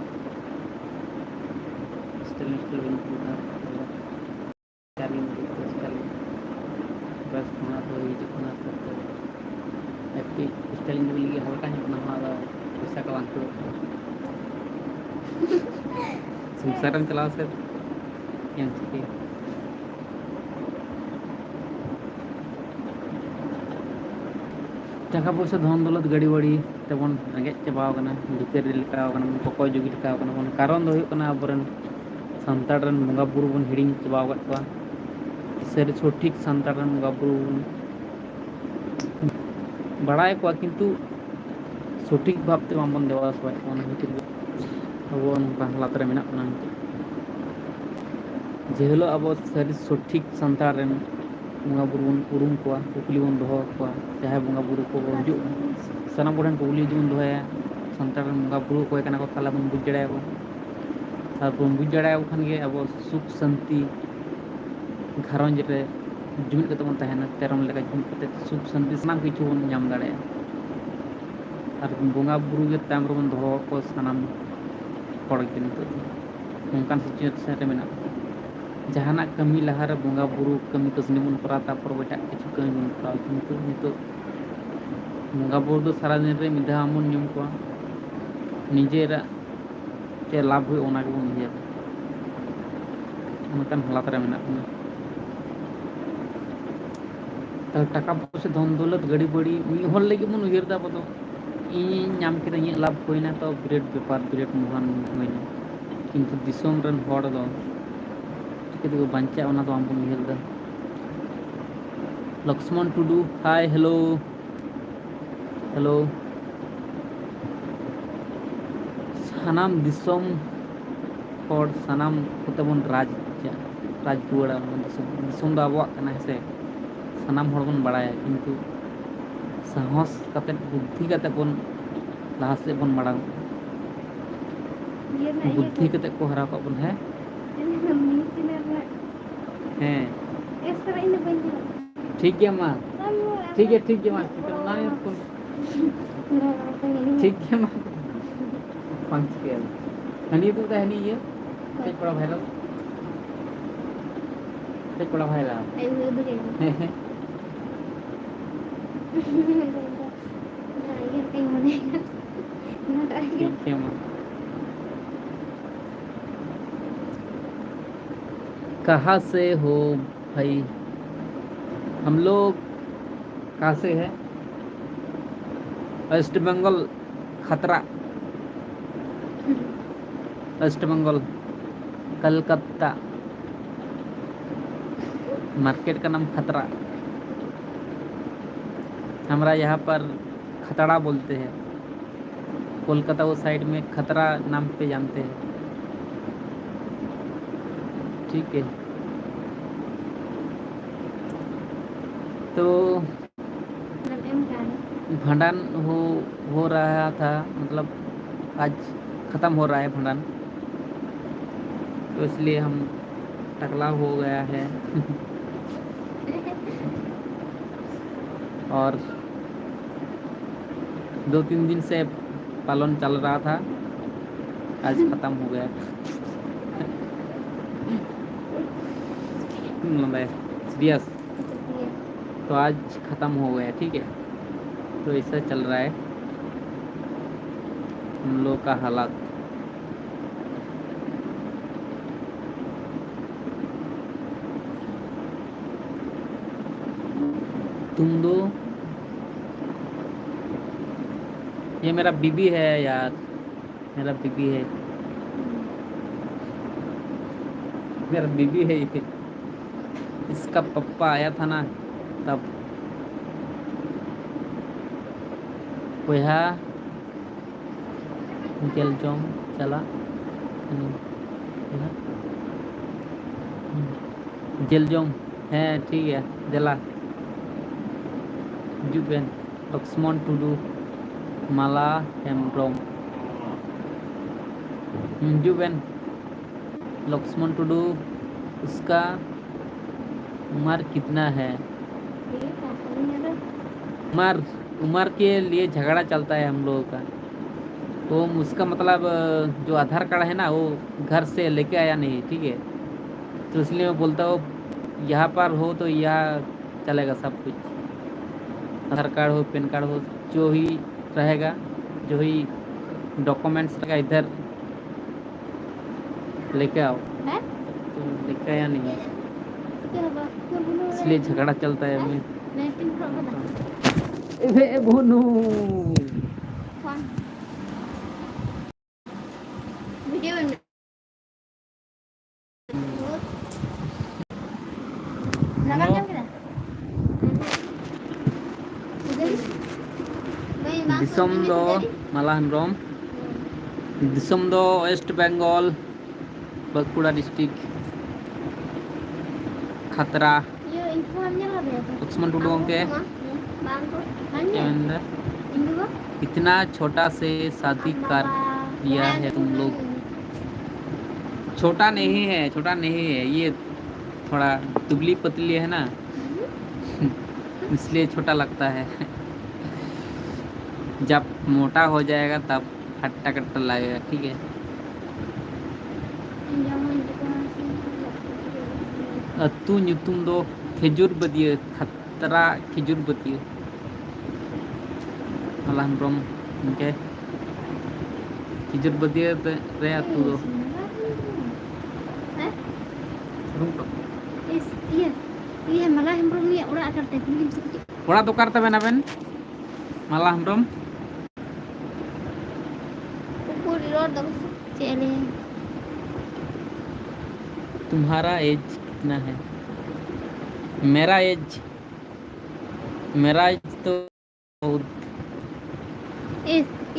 ᱦᱳᱥᱴᱮᱞ ᱢᱳᱥᱴᱮᱞ ᱵᱟᱹᱱᱩᱜ ᱠᱚᱣᱟ᱾ ᱵᱮᱠᱟᱨ ᱜᱮ ᱢᱮᱱᱟᱜ ᱠᱚᱣᱟ, ᱦᱳᱥᱴᱮᱞ ᱨᱮ᱾ ᱵᱟᱥ, ᱚᱱᱟ ᱫᱚ ᱦᱤᱡᱩᱜ ᱠᱟᱱᱟ ᱟᱥᱛᱮ ᱟᱥᱛᱮ᱾ ᱮᱠᱴᱤ ᱦᱳᱥᱴᱮᱞ ᱤᱧ ᱞᱟᱹᱜᱤᱫ ᱦᱟᱞᱠᱟ ᱧᱚᱜ ᱠᱟᱱᱟ, ᱚᱱᱟ ᱫᱚ ᱯᱚᱭᱥᱟ ᱠᱚ ᱵᱟᱝ ᱠᱩᱲᱟᱹᱜ ᱠᱟᱱᱟ᱾ ᱥᱚᱝᱥᱟᱨ ᱨᱮᱢ ᱪᱟᱞᱟᱣ ᱥᱮ ᱪᱮᱫ ᱮᱢ ᱪᱤᱠᱟᱹᱭᱟ? ᱴᱟᱠᱟ ᱯᱚᱭᱥᱟ, ᱫᱷᱚᱱ ᱫᱚᱞᱚᱛ, ᱜᱟᱹᱰᱤ ᱵᱟᱹᱲᱤ ᱛᱮᱵᱚᱱ ᱨᱮᱸᱜᱮᱡ ᱪᱟᱵᱟᱣ ᱠᱟᱱᱟ, ᱵᱷᱤᱠᱟᱹᱨᱤ ᱞᱮᱠᱟᱣ ᱠᱟᱱᱟ ᱵᱚᱱ, ᱠᱚᱠᱚᱭ ᱡᱩᱜᱤ ᱞᱮᱠᱟᱣ ᱠᱟᱱᱟ ᱵᱚᱱ᱾ ᱠᱟᱨᱚᱱ ᱫᱚ ᱦᱩᱭᱩᱜ ᱠᱟᱱᱟ, ᱟᱵᱚᱨᱮᱱ ᱥᱟᱱᱛᱟᱲ ᱨᱮᱱ ᱵᱚᱸᱜᱟ ᱵᱩᱨᱩ ᱵᱚᱱ ᱦᱤᱲᱤᱧ ᱪᱟᱵᱟᱣ ᱟᱠᱟᱫ ᱠᱚᱣᱟ᱾ ᱥᱟᱹᱨᱤ ᱥᱚᱴᱷᱤᱠ ᱥᱟᱱᱛᱟᱲ ᱨᱮᱱ ᱵᱚᱸᱜᱟ ᱵᱩᱨᱩ ᱵᱚᱱ ᱵᱟᱲᱟᱭ ᱠᱚᱣᱟ, ᱠᱤᱱᱛᱩ ᱥᱚᱴᱷᱤᱠ ᱵᱷᱟᱵᱽᱛᱮ ᱵᱟᱝᱵᱚᱱ ᱫᱮᱵᱟ ᱥᱮᱵᱟᱭᱮᱫ ᱠᱚᱣᱟ᱾ ᱚᱱᱟ ᱠᱷᱟᱹᱛᱤᱨ ᱜᱮ ᱟᱵᱚ ᱱᱚᱝᱠᱟ ᱦᱟᱞᱟᱛ ᱨᱮ ᱢᱮᱱᱟᱜ ᱵᱚᱱᱟ ᱱᱤᱛᱚᱜ᱾ ᱡᱮ ᱦᱤᱞᱳᱜ ᱟᱵᱚ ᱥᱟᱹᱨᱤ ᱥᱚᱴᱷᱤᱠ ᱥᱟᱱᱛᱟᱲ ᱨᱮᱱ ᱵᱚᱸᱜᱟ ᱵᱩᱨᱩ ᱵᱚᱱ ᱩᱨᱩᱢ ᱠᱚᱣᱟ, ᱠᱩᱠᱞᱤ ᱵᱚᱱ ᱫᱚᱦᱚ ᱟᱠᱚᱣᱟ, ᱡᱟᱦᱟᱸᱭ ᱵᱚᱸᱜᱟ ᱵᱩᱨᱩ ᱠᱚ ᱦᱤᱡᱩᱜ, ᱥᱟᱱᱟᱢ ᱠᱚᱴᱷᱮᱱ ᱠᱩᱠᱞᱤ ᱡᱩᱫᱤ ᱵᱚᱱ ᱫᱚᱦᱚᱭᱟ, ᱥᱟᱱᱛᱟᱲ ᱨᱮᱱ ᱵᱚᱸᱜᱟ ᱵᱩᱨᱩ ᱚᱠᱚᱭ ᱠᱟᱱᱟ ᱠᱚ, ᱛᱟᱦᱚᱞᱮ ᱵᱚᱱ ᱵᱩᱡᱽ ᱫᱟᱲᱮᱭᱟᱠᱚᱣᱟ᱾ ᱟᱨ ᱵᱚᱱ ᱵᱩᱡᱽ ᱫᱟᱲᱮᱭᱟᱠᱚ ᱠᱷᱟᱱ ᱜᱮ ᱟᱵᱚ ᱥᱩᱠ ᱥᱟᱱᱛᱤ ᱜᱷᱟᱨᱚᱸᱡᱽ ᱨᱮ ᱡᱩᱢᱤᱫ ᱠᱟᱛᱮ ᱵᱚᱱ ᱛᱟᱦᱮᱱᱟ, ᱛᱮᱨᱚᱢ ᱞᱮᱠᱟ ᱡᱩᱢᱤᱫ ᱠᱟᱛᱮ ᱥᱩᱠ ᱥᱟᱱᱛᱤ ᱥᱟᱱᱟᱢ ᱠᱤᱪᱷᱩ ᱵᱚᱱ ᱧᱟᱢ ᱫᱟᱲᱮᱭᱟᱜᱼᱟ᱾ ᱟᱨ ᱵᱚᱸᱜᱟ ᱵᱩᱨᱩ ᱜᱮ ᱛᱟᱭᱚᱢ ᱨᱮᱵᱚᱱ ᱫᱚᱦᱚ ᱠᱚᱣᱟ ᱥᱟᱱᱟᱢ ᱦᱚᱲ ᱜᱮ᱾ ᱱᱤᱛᱚᱜ ᱫᱚ ᱱᱚᱝᱠᱟᱱ ᱥᱤᱪᱩᱭᱮᱥᱚᱱ ᱨᱮ ᱢᱮᱱᱟᱜ ᱵᱚᱱᱟ᱾ ᱡᱟᱦᱟᱱᱟᱜ ᱠᱟᱹᱢᱤ ᱞᱟᱦᱟᱨᱮ ᱵᱚᱸᱜᱟ ᱵᱩᱨᱩ ᱠᱟᱹᱢᱤ ᱠᱟᱹᱥᱱᱤ ᱵᱚᱱ ᱠᱚᱨᱟᱣ, ᱛᱟᱨᱯᱚᱨ ᱮᱴᱟᱜ ᱠᱤᱪᱷᱩ ᱠᱟᱹᱢᱤ ᱵᱚᱱ ᱠᱚᱨᱟᱣᱟ᱾ ᱠᱤᱱᱛᱩ ᱱᱤᱛᱚᱜ ᱵᱚᱸᱜᱟ ᱵᱩᱨᱩ ᱫᱚ ᱥᱟᱨᱟᱫᱤᱱ ᱨᱮ ᱢᱤᱫ ᱫᱷᱟᱣ ᱵᱚᱱ ᱧᱩᱢ ᱠᱚᱣᱟ, ᱱᱤᱡᱮᱨᱟᱜ ᱪᱮᱫ ᱞᱟᱵᱷ ᱦᱩᱭᱩᱜᱼᱟ, ᱚᱱᱟ ᱜᱮᱵᱚᱱ ᱩᱭᱦᱟᱹᱨᱟ᱾ ᱚᱱᱠᱟᱱ ᱦᱟᱞᱟᱛ ᱨᱮ ᱢᱮᱱᱟᱜ ᱵᱚᱱᱟ᱾ ᱛᱟᱦᱞᱮ ᱴᱟᱠᱟ ᱯᱚᱭᱥᱟ, ᱫᱷᱚᱱ ᱫᱚᱞᱚᱛ, ᱜᱟᱹᱰᱤ ᱵᱟᱹᱲᱤ ᱢᱤᱫ ᱦᱚᱲ ᱞᱟᱹᱜᱤᱫ ᱵᱚᱱ ᱩᱭᱦᱟᱹᱨ ᱮᱫᱟ ᱟᱵᱚ ᱫᱚ, "ᱤᱧᱤᱧ ᱧᱟᱢ ᱠᱮᱫᱟ, ᱤᱧᱟᱹᱜ ᱞᱟᱵᱷ ᱦᱩᱭᱱᱟ, ᱛᱚ ᱵᱤᱨᱟᱴ ᱵᱮᱯᱟᱨ, ᱵᱤᱨᱟᱴ ᱢᱚᱦᱟᱱ ᱦᱩᱭᱱᱟ᱾" ᱠᱤᱱᱛᱩ ᱫᱤᱥᱚᱢ ᱨᱮᱱ ᱦᱚᱲ ᱫᱚ ᱪᱤᱠᱟᱹ ᱛᱮᱠᱚ ᱵᱟᱧᱪᱟᱜᱼᱟ, ᱚᱱᱟ ᱫᱚ ᱵᱟᱝᱵᱚᱱ ᱩᱭᱦᱟᱹᱨ ᱮᱫᱟ᱾ ᱞᱚᱠᱥᱢᱚᱱ ᱴᱩᱰᱩ, ᱦᱟᱭ, ᱦᱮᱞᱳ᱾ ᱦᱮᱞᱳ᱾ ᱥᱟᱱᱟᱢ ᱫᱤᱥᱚᱢ ᱦᱚᱲ, ᱥᱟᱱᱟᱢ ᱠᱚᱛᱮ ᱵᱚᱱ ᱨᱟᱡᱽ, ᱨᱟᱡᱽ ᱨᱩᱣᱟᱹᱲᱟ᱾ ᱚᱱᱟ ᱫᱤᱥᱚᱢ, ᱫᱤᱥᱚᱢ ᱫᱚ ᱟᱵᱚᱣᱟᱜ ᱠᱟᱱᱟ, ᱦᱮᱸ ᱥᱮ? ᱥᱟᱱᱟᱢ ᱦᱚᱲ ᱵᱚᱱ ᱵᱟᱲᱟᱭᱟ, ᱠᱤᱱᱛᱩ ᱥᱟᱦᱚᱥ ᱠᱟᱛᱮᱫ, ᱵᱩᱫᱽᱫᱷᱤ ᱠᱟᱛᱮᱫ ᱵᱚᱱ ᱞᱟᱦᱟ ᱥᱮᱫ ᱵᱚᱱ ᱢᱟᱲᱟᱝ᱾ ᱤᱭᱟᱹ ᱨᱮᱱᱟᱜ ᱤᱭᱟᱹ ᱵᱩᱫᱽᱫᱷᱤ ᱠᱚ᱾ ᱠᱟᱛᱮᱫ ᱠᱚ ᱦᱟᱨᱟ ᱠᱚᱜ ᱵᱚᱱ, ᱦᱮᱸ? ᱢᱤᱱᱤᱴ ᱛᱤᱱᱟᱹᱜ ᱨᱮᱱᱟᱜ? ᱦᱮᱸ᱾ ᱮᱥ ᱠᱟᱱᱟ, ᱤᱧ ᱫᱚ ᱵᱟᱹᱧ ᱧᱮᱞ ᱟᱠᱟᱫᱟ᱾ ᱴᱷᱤᱠ ᱜᱮᱭᱟ ᱢᱟ᱾ ᱵᱟᱝ ᱧᱮᱞ ᱴᱷᱤᱠ ᱜᱮᱭᱟ, ᱟᱠᱟᱫᱟ᱾ ᱴᱷᱤᱠ ᱜᱮᱭᱟ ᱢᱟ᱾ ᱚᱱᱟ ᱜᱮ ᱯᱷᱳᱱ᱾ ᱴᱷᱤᱠ ᱜᱮᱭᱟ ᱢᱟ᱾ ᱵᱟᱝ ᱪᱤᱠᱟᱹᱭᱟ᱾ ᱦᱟᱹᱱᱤ ᱩᱫᱩᱜ ᱫᱟᱭ, ᱦᱟᱹᱱᱤ ᱤᱭᱟᱹ᱾ ᱠᱟᱹᱡ ᱠᱚᱲᱟ ᱵᱷᱟᱭᱨᱟᱞ᱾ ᱠᱟᱹᱡ ᱠᱚᱲᱟ ᱵᱷᱟᱭᱨᱟᱞ᱾ ᱟᱭ ᱩᱫᱩᱜ ᱟᱭ᱾ ᱦᱮᱸ, ᱦᱮᱸ᱾ ᱚᱱᱟ ᱤᱭᱟᱹ ᱞᱮᱠᱟᱧ ᱢᱚᱱᱮᱭᱮᱫᱟ᱾ ᱚᱱᱟᱴᱟᱜ ᱨᱮᱜᱮ᱾ ᱴᱷᱤᱠ ᱜᱮᱭᱟ ᱢᱟ᱾ कहाँ से हो भाई? हम लोग कहाँ से है? वेस्ट बंगाल, खतरा। वेस्ट बंगाल, कलकत्ता। मार्केट का नाम खतरा। हमारा यहाँ पर खतरा बोलते हैं। कोलकाता वो साइड में खतरा नाम पे जानते हैं। ठीक है, तो मतलब, एम क्या है? भांडन हो, हो रहा था, मतलब, आज ख़त्म हो रहा है भांडन, तो इसलिए हम टकला हो गया है। और दो तीन दिन से पालन चल रहा था, आज खत्म हो गया। सीरियस। तो आज खत्म हो गया, ठीक है। तो ऐसा चल रहा है हम लोग का हालात। तुम दो, ये मेरा बीबी है यार, मेरा बीबी है। मेरा बीबी है ये। इसका पप्पा आया था ना, तब। ᱵᱚᱭᱦᱟ, ᱧᱮᱞ ᱡᱚᱝ ᱪᱟᱞᱟᱜ ᱠᱟᱹᱱᱟᱹᱧ᱾ ᱵᱚᱭᱦᱟ, ᱧᱮᱞ ᱡᱚᱝ, ᱦᱮᱸ, ᱴᱷᱤᱠ ᱜᱮᱭᱟ, ᱫᱮᱞᱟ, ᱦᱤᱡᱩᱜ ᱵᱮᱱ᱾ ᱞᱚᱠᱥᱢᱚᱱ ᱴᱩᱰᱩ, ᱢᱟᱞᱟ ᱦᱮᱢᱵᱨᱚᱢ, ᱦᱤᱡᱩᱜ ᱵᱮᱱ᱾ ᱞᱚᱠᱥᱢᱚᱱ ᱴᱩᱰᱩ, उसका उम्र कितना है? उम्र, उम्र के लिए झगड़ा चलता है हम लोगों का। वो उसका मतलब, अ, जो आधार कार्ड है ना, वो घर से लेके आया नहीं, ठीक है? तो इसलिए मैं बोलता हूँ, यहाँ पर हो तो यहाँ चलेगा सब कुछ। आधार कार्ड हो, पैन कार्ड हो, जो ही रहेगा, जो ही डॉक्यूमेंट्स रहेगा, इधर लेके आओ। है? तो लेके आया नहीं है। क्या हुआ? क्या बोलो रे? इसलिए झगड़ा चलता है अभी। मैं पिन कर बता। ए, ए, बोनू। कौन? वीडियो बन रहा है। लगा क्या मेरा? इधर ही। मैं मास्क दिसम पहन के दो इधर ही। माला हेम्ब्रम। दिसम दो वेस्ट बंगाल, बांकुड़ा डिस्ट्रिक्ट, खतरा। ᱤᱭᱟᱹ, ᱤᱧ ᱯᱷᱳᱱ ᱧᱮᱞ ᱠᱟᱫᱮᱭᱟ ᱛᱚ᱾ ᱞᱚᱠᱥᱢᱚᱱ ᱴᱩᱰᱩ ᱜᱚᱢᱠᱮ᱾ ᱵᱟᱝ ᱠᱚ, ᱵᱟᱝ ᱪᱮᱫ ᱧᱮᱞ᱾ ᱢᱮᱱᱫᱟ? ᱤᱧ ᱫᱚ ᱵᱟᱝ᱾ इतना छोटा से शादी कर लिया है तुम लोग। छोटा नहीं है, छोटा नहीं है, ये थोड़ा दुबली पतली है ना, इसलिए छोटा लगता है। जब मोटा हो जाएगा तब हट्टा कट्टा लगेगा, ठीक है। ᱟᱹᱛᱩ ᱧᱩᱛᱩᱢ ᱫᱚ ᱠᱷᱮᱡᱩᱨ ᱵᱟᱹᱫᱤᱭᱟᱹ, ᱠᱷᱟᱛᱨᱟ ᱠᱷᱮᱡᱩᱨ ᱵᱟᱹᱫᱤᱭᱟᱹ᱾ ᱢᱟᱞᱟ ᱦᱮᱢᱵᱨᱚᱢ, ᱤᱱᱠᱟᱹ ᱠᱷᱮᱡᱩᱨ ᱵᱟᱹᱫᱤᱭᱟᱹ ᱨᱮ ᱟᱹᱛᱩ ᱫᱚ᱾ ᱦᱮᱸ? ᱨᱩᱢ ᱠᱚ᱾ ᱤᱥ, ᱤᱭᱟᱹ, ᱤᱭᱟᱹ, ᱢᱟᱞᱟ ᱦᱮᱢᱵᱨᱚᱢ ᱩᱱᱤᱭᱟᱜ ᱚᱲᱟᱜ ᱚᱠᱟᱨᱮ? ᱠᱩᱞᱤ ᱠᱮᱢ ᱥᱮ ᱠᱟᱹᱴᱤᱡ᱾ ᱚᱲᱟᱜ ᱫᱚ ᱚᱠᱟᱨᱮ ᱛᱟᱵᱮᱱ ᱟᱵᱮᱱ? ᱢᱟᱞᱟ ᱦᱮᱢᱵᱨᱚᱢ᱾ ᱩᱠᱩᱨ ᱨᱚᱲ ᱫᱚ ᱪᱮᱫ ᱮ ᱞᱟᱹᱭᱟ? तुम्हारा एज कितना है? मेरा एज, मेरा एज तो बहुत।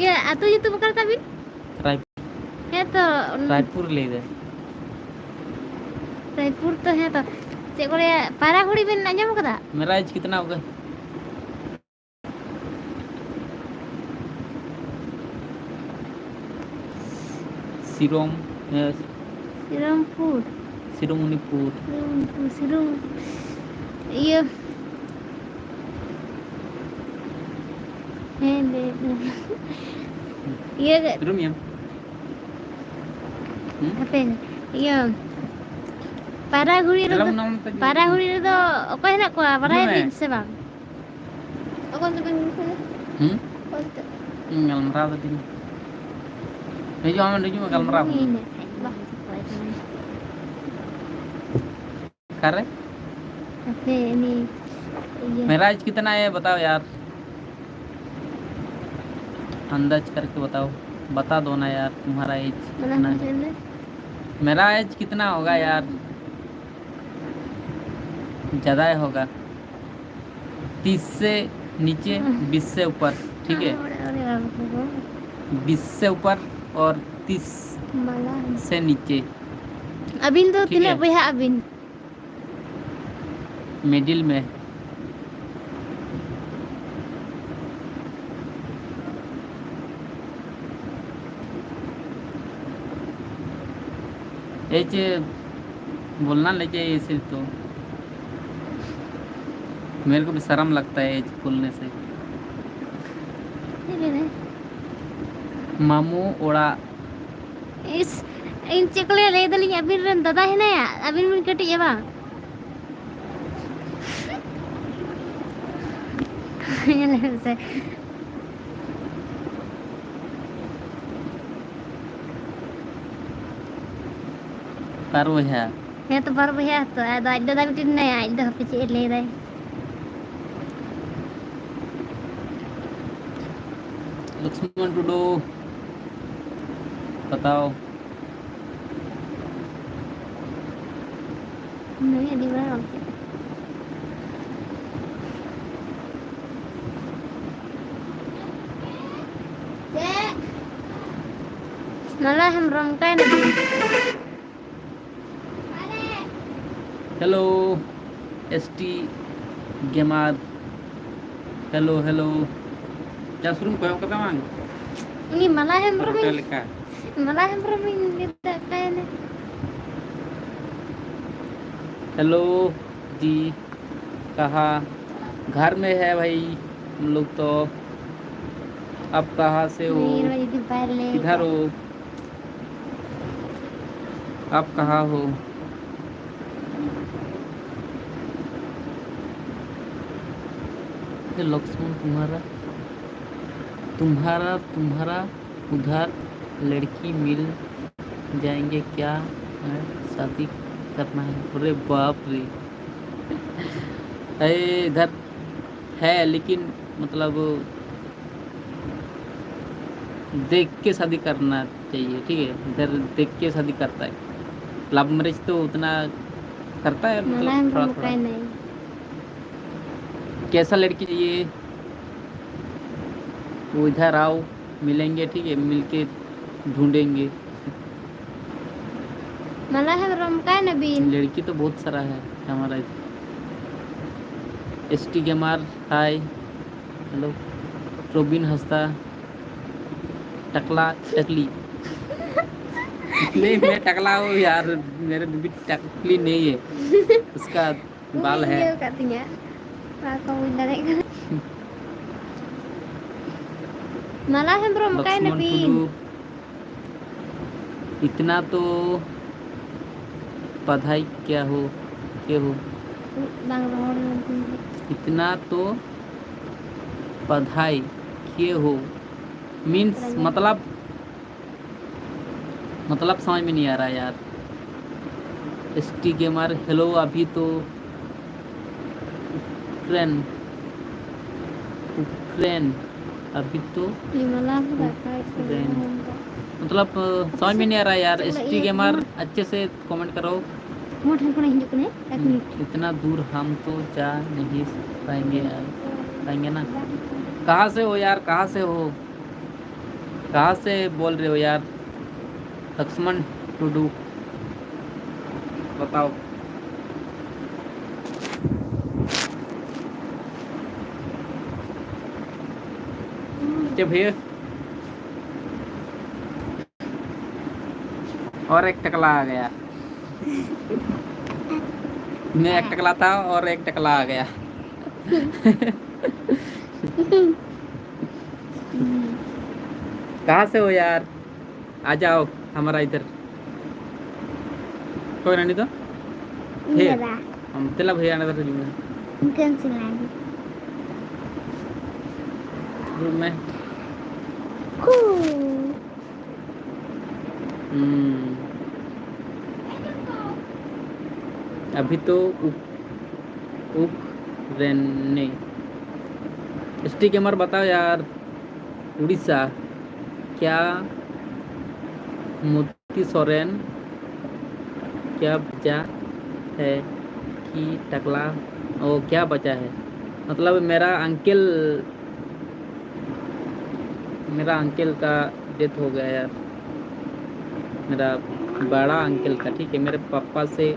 ᱤᱭᱟᱹ, ᱟᱹᱛᱩ ᱧᱩᱛᱩᱢ ᱚᱠᱟ ᱨᱮ ᱛᱟᱵᱤᱱ? ᱨᱟᱭᱯᱩᱨ᱾ ᱦᱮᱸ ᱛᱚ᱾ ᱨᱟᱭᱯᱩᱨ ᱞᱟᱹᱭ ᱫᱟᱭ᱾ ᱨᱟᱭᱯᱩᱨ ᱛᱚ, ᱦᱮᱸ ᱛᱚ᱾ ᱪᱮᱫ ᱠᱚ ᱞᱟᱹᱭᱟ, ᱯᱟᱭᱨᱟ ᱜᱷᱩᱲᱤ ᱵᱤᱱ ᱟᱸᱡᱚᱢ ᱠᱟᱫᱟ? मेरा एज कितना होगा? ᱥᱤᱨᱚᱢ, ᱦᱮᱸ᱾ ᱥᱤᱨᱚᱢᱯᱩᱨ᱾ ᱥᱤᱨᱚᱢᱚᱱᱤᱯᱩᱨ᱾ ᱥᱤᱨᱚᱢᱯᱩᱨ, ᱥᱤᱨᱚᱢ-, ᱤᱭᱟᱹ, ᱦᱮᱸ, ᱞᱟᱹᱭ ᱫᱟᱹᱧ᱾ ᱤᱭᱟᱹ, ᱥᱤᱨᱚᱢᱤᱭᱟᱹ᱾ ᱦᱩᱸ? ᱦᱟᱯᱮ, ᱤᱭᱟᱹ, ᱯᱟᱭᱨᱟ ᱜᱷᱩᱲᱤ ᱨᱮᱫᱚ, ᱫᱮᱞᱟ ᱵᱚᱱ ᱚᱱᱛᱮ ᱯᱟᱭᱨᱟ ᱜᱷᱩᱲᱤ ᱨᱮᱫᱚ ᱚᱠᱚᱭ ᱦᱮᱱᱟᱜ ᱠᱚᱣᱟ? ᱵᱟᱲᱟᱭ ᱦᱤᱡᱩᱜ ᱢᱮ᱾ ᱵᱤᱱ ᱥᱮ ᱵᱟᱝ? ᱚᱠᱚᱭ ᱛᱮᱵᱮᱱ ᱜᱚᱞᱯᱷᱚᱭᱟ? ᱦᱩᱸ? ᱚᱠᱚᱭ ᱛᱮ? ᱤᱧ ᱜᱟᱞᱢᱟᱨᱟᱣ ᱫᱟᱹᱧ᱾ ᱦᱤᱡᱩᱜ ᱟᱢ, ᱦᱤᱡᱩᱜ ᱢᱮ, ᱜᱟᱞᱢᱟᱨᱟᱣ ᱟᱵᱚᱱ᱾ ᱤᱧ ᱦᱮᱡ ᱠᱷᱟᱡ ᱫᱚ᱾ ᱚᱠᱟᱨᱮ? ᱦᱟᱯᱮ, ᱩᱱᱤ ᱤᱭᱟᱹ᱾ मेरा एज कितना है बताओ यार, अंदाज करके बताओ, बता दो ना यार तुम्हारा एज ᱚᱱᱟ कितना ᱦᱚᱸ है। ᱪᱮᱫ ᱞᱟᱹᱭ? मेरा एज कितना होगा यार? ज़्यादा ही होगा। तीस से नीचे, बीस से ऊपर, ठीक है? ᱚᱲᱟᱜ ᱨᱮ ᱵᱟᱵᱟ ᱠᱚ᱾ बीस से ऊपर और तीस ᱢᱟᱞᱟ᱾ से नीचे। ᱟᱹᱵᱤᱱ ᱫᱚ ᱴᱷᱤᱠ ᱛᱤᱱᱟᱹᱜ ᱜᱮᱭᱟ᱾ ᱵᱚᱭᱦᱟᱜ ᱟᱹᱵᱤᱱ? मिडिल में। एज बोलना नहीं चाहिए सिर्फ तो। मेरे को भी शर्म लगता है एज बोलने से। ᱪᱮᱫ ᱞᱟᱹᱭ ᱫᱟᱭ? ᱢᱟᱢᱩ ᱚᱲᱟᱜ᱾ ᱤᱥ, ᱤᱧ ᱪᱮᱫ ᱠᱚ ᱞᱟᱹᱭᱟ, ᱞᱟᱹᱭ ᱫᱟᱞᱤᱧ ᱟᱹᱵᱤᱱ ᱨᱮᱱ ᱫᱟᱫᱟ ᱦᱮᱱᱟᱭᱟ, ᱟᱹᱵᱤᱱ ᱵᱤᱱ ᱠᱟᱹᱴᱤᱡᱼᱟ ᱵᱟᱝ? ᱧᱮᱞ ᱢᱮᱥᱮ᱾ ᱵᱟᱨ ᱵᱚᱭᱦᱟ᱾ ᱦᱮᱸ ᱛᱚ, ᱵᱟᱨ ᱵᱚᱭᱦᱟ ᱛᱚ᱾ ᱟᱫᱚ ᱟᱡ ᱫᱟᱫᱟ ᱢᱤᱫᱴᱮᱱ ᱢᱮᱱᱟᱭᱟ, ᱟᱡ ᱫᱚ ᱦᱟᱯᱮ ᱪᱮᱫ ᱮ ᱞᱟᱹᱭ ᱫᱟᱭ᱾ ᱞᱚᱠᱥᱢᱚᱱ ᱴᱩᱰᱩ, ᱵᱟᱛᱟᱣ᱾ ᱱᱩᱭ ᱟᱹᱰᱤ ᱵᱟᱨ ᱨᱚᱲ ᱠᱮᱫᱟ᱾ ᱢᱟᱞᱟ Hembrom ᱚᱠᱟᱭ Nabin? Hello, S T gamer. Hello, hello. ᱪᱟᱥ ᱨᱩᱢ ᱠᱚᱭᱚᱜ ᱠᱟᱫᱟ ᱵᱟᱝ? ᱩᱱᱤ ᱢᱟᱞᱟ ᱦᱮᱢᱵᱨᱚᱢ ᱨᱚᱴᱮ ᱞᱮᱠᱟ᱾ ᱢᱟᱞᱟ ᱦᱮᱢᱵᱨᱚᱢ ᱤᱧ ᱞᱟᱹᱭ ᱫᱟ ᱚᱠᱟᱭ ᱱᱟ? Hello दी, कहाँ? घर में है भाई हम लोग तो। आप कहाँ से हो? नहीं, मैं दीदी बाहर ले किधर हो? आप कहाँ हो? ये लक्ष्मण तुम्हारा, तुम्हारा, तुम्हारा उधर लड़की मिल जाएंगे क्या? मैं शादी करना है। अरे बाप रे। अरे इधर है, लेकिन मतलब देख के शादी करना चाहिए, ठीक है? इधर देख के शादी करता है। लव मैरिज तो उतना करता है, मतलब, थोड़ा थोड़ा। कैसा लड़की चाहिए, वो इधर आओ, मिलेंगे, ठीक है? मिलके ढूंढेंगे। ᱢᱟᱞᱟ ᱦᱮᱢᱵᱨᱚᱢ ᱚᱠᱟᱭ ᱱᱟᱵᱤᱱ? लड़की तो बहुत सारा है हमारा। S T gamer, hi. Hello. Robin Hansda, टकला, टकली। नहीं, मैं टकला हूँ यार, मेरे बीबी टकली नहीं है, उसका बाल है। ᱤᱧ ᱧᱮᱞ ᱠᱟᱫ ᱛᱤᱧᱟ, ᱵᱟᱠᱚ ᱵᱩᱡᱽ ᱫᱟᱲᱮᱭᱟᱜ ᱠᱟᱱᱟ᱾ ᱢᱟᱞᱟ ᱦᱮᱢᱵᱨᱚᱢ ᱚᱠᱟᱭ ᱱᱟᱵᱤᱱ? इतना तो पढ़ाई क्या हो, के हो? ᱵᱟᱝ ᱨᱚᱲ ᱞᱮᱱ ᱛᱤᱧ ᱜᱮ᱾ इतना तो पढ़ाई किए हो मीन्स मतलब, मतलब समझ में नहीं आ रहा यार। S T gamer, hello, अभी तो उक्रेन, उक्रेन, अभी तो ये मला भी उक्रेन। मतलब, अ, समझ में नहीं आ रहा यार। S T gamer, अच्छे से कमेंट करो। ᱢᱳᱴ ᱦᱟᱱᱠᱩ ᱦᱤᱡᱩᱜ ᱠᱟᱱᱟ, ᱮᱠ ᱢᱤᱱᱤᱴ᱾ इतना दूर हम तो जा नहीं पाएंगे यार, पाएंगे ना। कहाँ से हो यार, कहाँ से हो, कहाँ से बोल रहे हो यार? लक्ष्मण टुडू, बताओ। क्या भैया? और एक टकला आ गया। मैं एक टकला था और एक टकला आ गया। कहाँ से हो यार? आ जाओ हमारा इधर। कोई नहीं तो। फिर मेरा। हम तेला भैया अंदर से जुड़े। इनकन से लागी। रूम में। हम्म। अभी तो उक, उक रेने। स्टी गेमर बताओ यार, उड़ीसा क्या मोती सोरेन क्या बचा है कि टकला, ओ, क्या बचा है? मतलब मेरा अंकल, मेरा अंकल का डेथ हो गया यार, मेरा बड़ा अंकल का, ठीक है, मेरे पापा से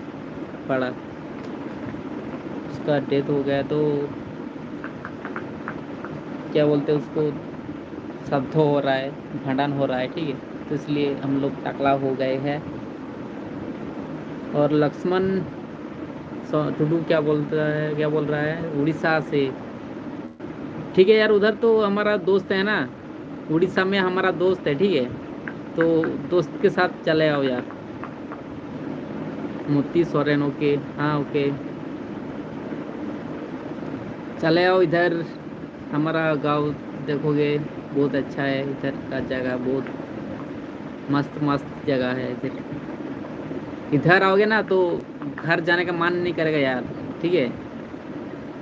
बड़ा, उसका डेथ हो गया। तो क्या बोलते हैं उसको, श्राद्धो हो रहा है, भंडान हो रहा है, ठीक है, तो इसलिए हम लोग टकला हो गए हैं। और लक्ष्मण स-, टुडू क्या बोलता है, क्या बोल रहा है, उड़ीसा से। ठीक है यार, उधर तो हमारा दोस्त है ना, उड़ीसा में हमारा दोस्त है, ठीक है, तो दोस्त के साथ चले आओ यार। मोती सोरेन, ओके, हाँ, ओके, चले आओ इधर। हमारा गांव देखोगे, बहुत अच्छा है इधर का जगह, बहुत मस्त मस्त जगह है इधर। इधर आओगे ना तो घर जाने का मन नहीं करेगा यार, ठीक है।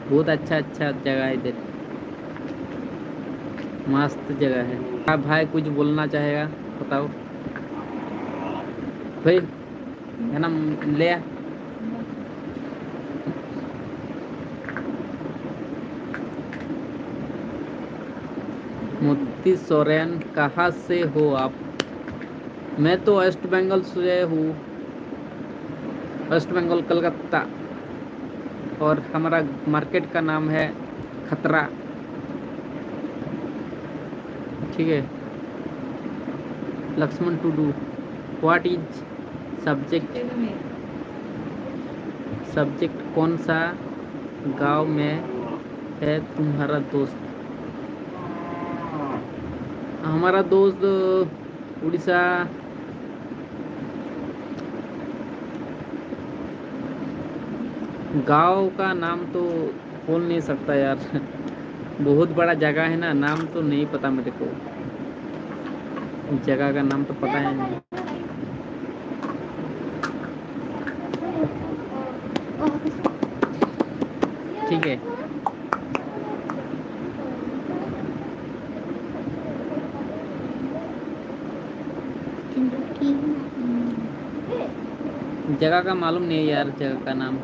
बहुत अच्छा अच्छा जगह है इधर, मस्त जगह है। आप भाई कुछ बोलना चाहेगा, बताओ भाई, है ना, ले। मोती सोरेन, कहाँ से हो आप? मैं तो वेस्ट बंगाल से हूँ, वेस्ट बंगाल, कलकत्ता। और हमारा मार्केट का नाम है खतरा। ठीक है। Laxman Tudu, what is subject? Subject कौन सा गांव में है तुम्हारा दोस्त? हमारा दोस्त उड़ीसा। गांव का नाम तो बोल नहीं सकता यार। बहुत बड़ा जगह है ना, नाम तो नहीं पता मेरे को। जगह का नाम तो पता है नहीं। ठीक है। जगह का मालूम नहीं है यार, जगह का नाम।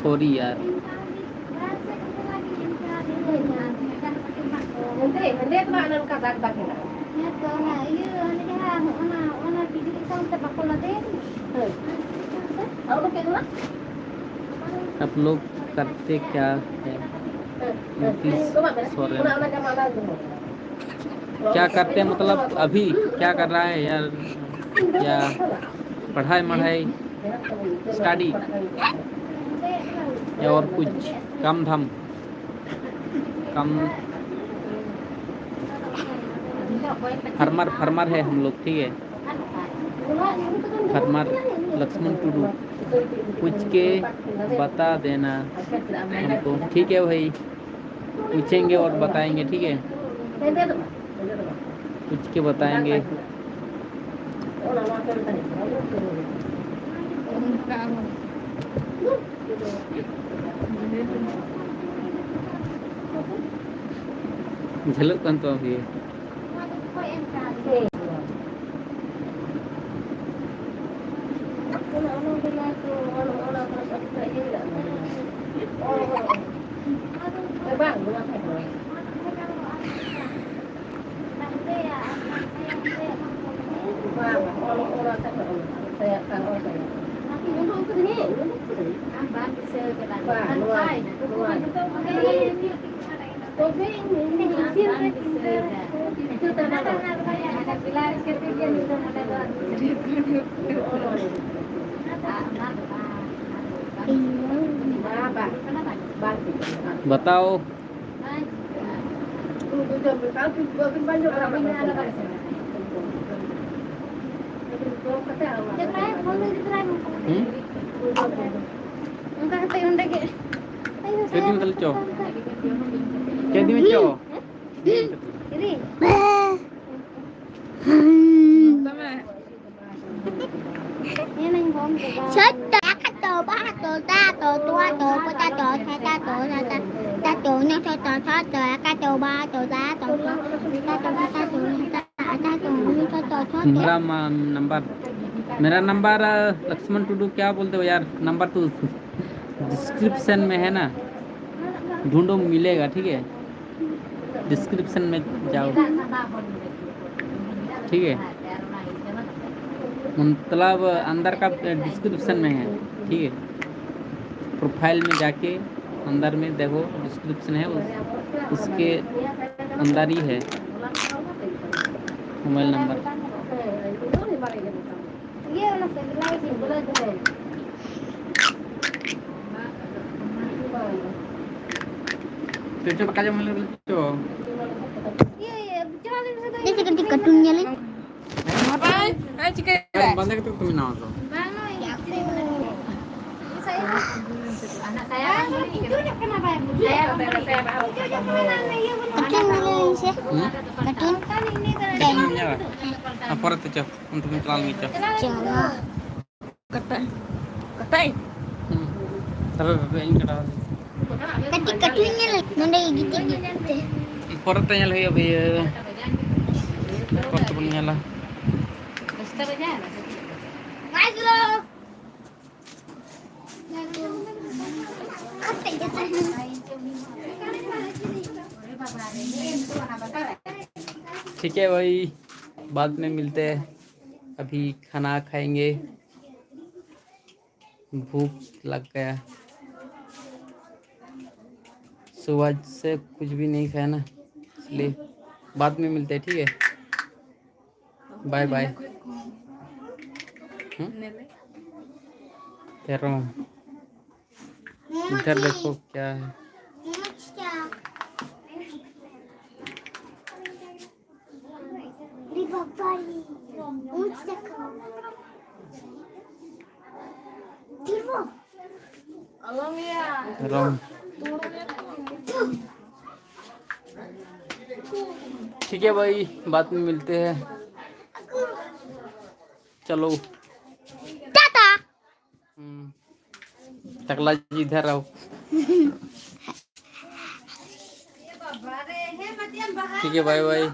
सॉरी यार। ᱦᱮᱸ ᱛᱚ, ᱚᱱᱟ ᱤᱭᱟᱹ, ᱚᱱᱮ ᱡᱟᱦᱟᱸ, ᱚᱱᱟ, ᱚᱱᱟ ᱠᱤᱪᱨᱤᱡ ᱥᱟᱶᱛᱮ ᱵᱟᱠᱚ ᱞᱟᱫᱮᱭᱟ? ᱦᱮᱸ᱾ ᱟᱨ ᱚᱱᱟ ᱪᱮᱫ ᱠᱟᱱᱟ? आप लोग करते क्या है? ᱱᱤᱛᱤᱥ ᱥᱚᱨᱮᱱ᱾ क्या करते हैं मतलब अभी क्या कर रहा है यार? क्या पढ़ाई मढ़ाई, स्टडी या और कुछ काम धाम? काम, फार्मर, फार्मर है हम लोग, ठीक है। फार्मर लक्ष्मण टुडू, पूछ के बता देना हमको, ठीक है भाई। पूछेंगे और बताएंगे, ठीक है। पूछ के बताएंगे। ᱡᱷᱟᱹᱞᱟᱹᱜ ᱠᱟᱱ ᱛᱟᱢᱟ ᱵᱷᱤᱭᱩ᱾ बताओ। ᱦᱩᱸ? ᱚᱱᱠᱟ ᱠᱟᱛᱮ ᱚᱸᱰᱮ ᱜᱮ᱾ ᱪᱮᱫ ᱫᱤᱱ ᱛᱟᱦᱞᱮ ᱪᱚ? ᱪᱮᱫ ᱫᱤᱱ ᱪᱚ? ᱦᱮᱸ? ᱦᱮᱸ᱾ मेरा नंबर, मेरा नंबर, लक्ष्मण टुडू क्या बोलते हो यार? नंबर तो डिस्क्रिप्शन में है ना, ढूंढो, मिलेगा, ठीक है? डिस्क्रिप्शन में जाओ, ठीक है? मतलब अंदर का डिस्क्रिप्शन में है, ठीक है? प्रोफाइल में जाके अंदर में देखो, डिस्क्रिप्शन है, उस, उसके अंदर ही है मोबाइल नंबर। ᱪᱚ, ᱪᱚ, ᱫᱟᱠᱟ ᱡᱚᱢ ᱞᱮ ᱪᱚ᱾ ᱤᱭᱟᱹ, ᱤᱭᱟᱹ, ᱪᱟᱞᱟᱣ ᱞᱮᱱ ᱠᱷᱟᱱ ᱫᱚ ᱤᱭᱟᱹ, ᱪᱤᱠᱟᱹ, ᱪᱤᱠᱟᱹ, ᱠᱟᱨᱴᱩᱱ ᱧᱮᱞ ᱤᱧ᱾ ᱦᱟᱯᱟᱭ, ᱦᱮᱸ, ᱪᱤᱠᱟᱹᱭ ᱫᱟ? ᱵᱟᱸᱫᱮ ᱠᱟᱛᱮ ᱠᱚ ᱵᱮᱱᱟᱣᱟ ᱛᱚ᱾ ᱵᱟᱝ, ᱱᱚᱜᱼᱚᱭ ᱠᱤᱪᱨᱤᱡ ᱢᱮᱱᱟᱜ ᱛᱤᱧᱟ᱾ ᱠᱟᱨᱴᱩᱱ ᱧᱮᱞ ᱤᱧ ᱥᱮ᱾ ᱦᱩᱸ? ᱠᱟᱨᱴᱩᱱ᱾ ᱦᱮᱸ, ᱯᱚᱨᱮ ᱛᱮ ᱪᱚ, ᱩᱱ ᱛᱮᱢ ᱪᱟᱞᱟᱣ ᱞᱮᱱ ᱜᱮ ᱪᱚ᱾ ᱪᱟᱞᱟᱜ᱾ ᱠᱟᱴᱟᱭ᱾ ᱠᱟᱴᱟᱭ᱾ ᱦᱩᱸ᱾ ᱛᱚᱵᱮ ᱵᱟᱵᱮ ᱤᱧ ᱠᱟᱴᱟᱣ᱾ ᱠᱟᱹᱴᱤᱡ ᱠᱟᱹᱴᱤᱡ ᱧᱮᱞ ᱱᱚᱰᱮ ᱜᱤᱛᱤᱡ ᱜᱤᱛᱤᱡ ᱛᱮ᱾ ᱯᱚᱨᱮ ᱛᱮ ᱧᱮᱞ ᱦᱩᱭᱩᱜᱼᱟ ᱵᱷᱟᱹᱭ᱾ ᱯᱚᱨᱮ ᱛᱮᱵᱚᱱ ᱧᱮᱞᱟ᱾ ठीक है भाई। बाद में मिलते हैं। अभी खाना खाएंगे, भूख लग गया। सुबह से कुछ भी नहीं खाया ना, इसलिए बाद में मिलते हैं, ठीक है? Bye bye. हम्म? तेरो। इधर देखो क्या है। Roma. ठीक है भाई, बाद में मिलते हैं। चलो। टाटा। हम्म। टकला जी, इधर आओ। ठीक है, बाय बाय।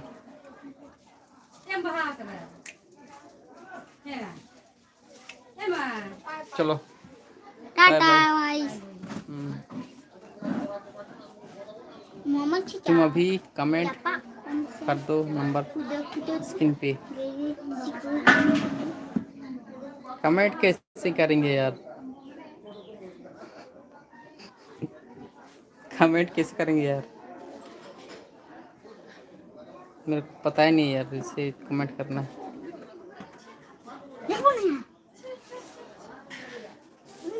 चलो। Tata bye bye. भाई। हम्म। मामा जी तुम क्या? अभी कमेंट पापा, कौन से? कर दो नंबर कुदो, कुदो, स्क्रीन पे। गई, गई। कमेंट कैसे करेंगे यार? कमेंट कैसे करेंगे यार? मेरे को पता ही नहीं यार, इससे कमेंट करना। देखो ना।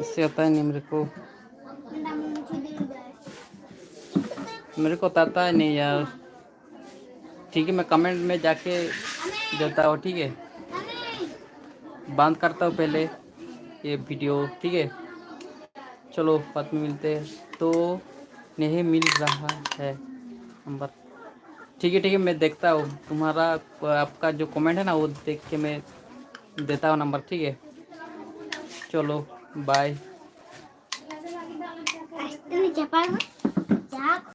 इससे आता ही नहीं मेरे को। मेरे को तो आता ही नहीं यार। ठीक है, मैं कमेंट में जाके देता हूँ, ठीक है? बंद करता हूँ पहले ये वीडियो, ठीक है? चलो, बाद में मिलते हैं। तो नहीं मिल रहा है नंबर। ठीक है, ठीक है, मैं देखता हूँ तुम्हारा, आपका जो कमेंट है ना, वो देख के मैं देता हूँ नंबर, ठीक है? चलो, बाय। তুমি যাবা না? যা।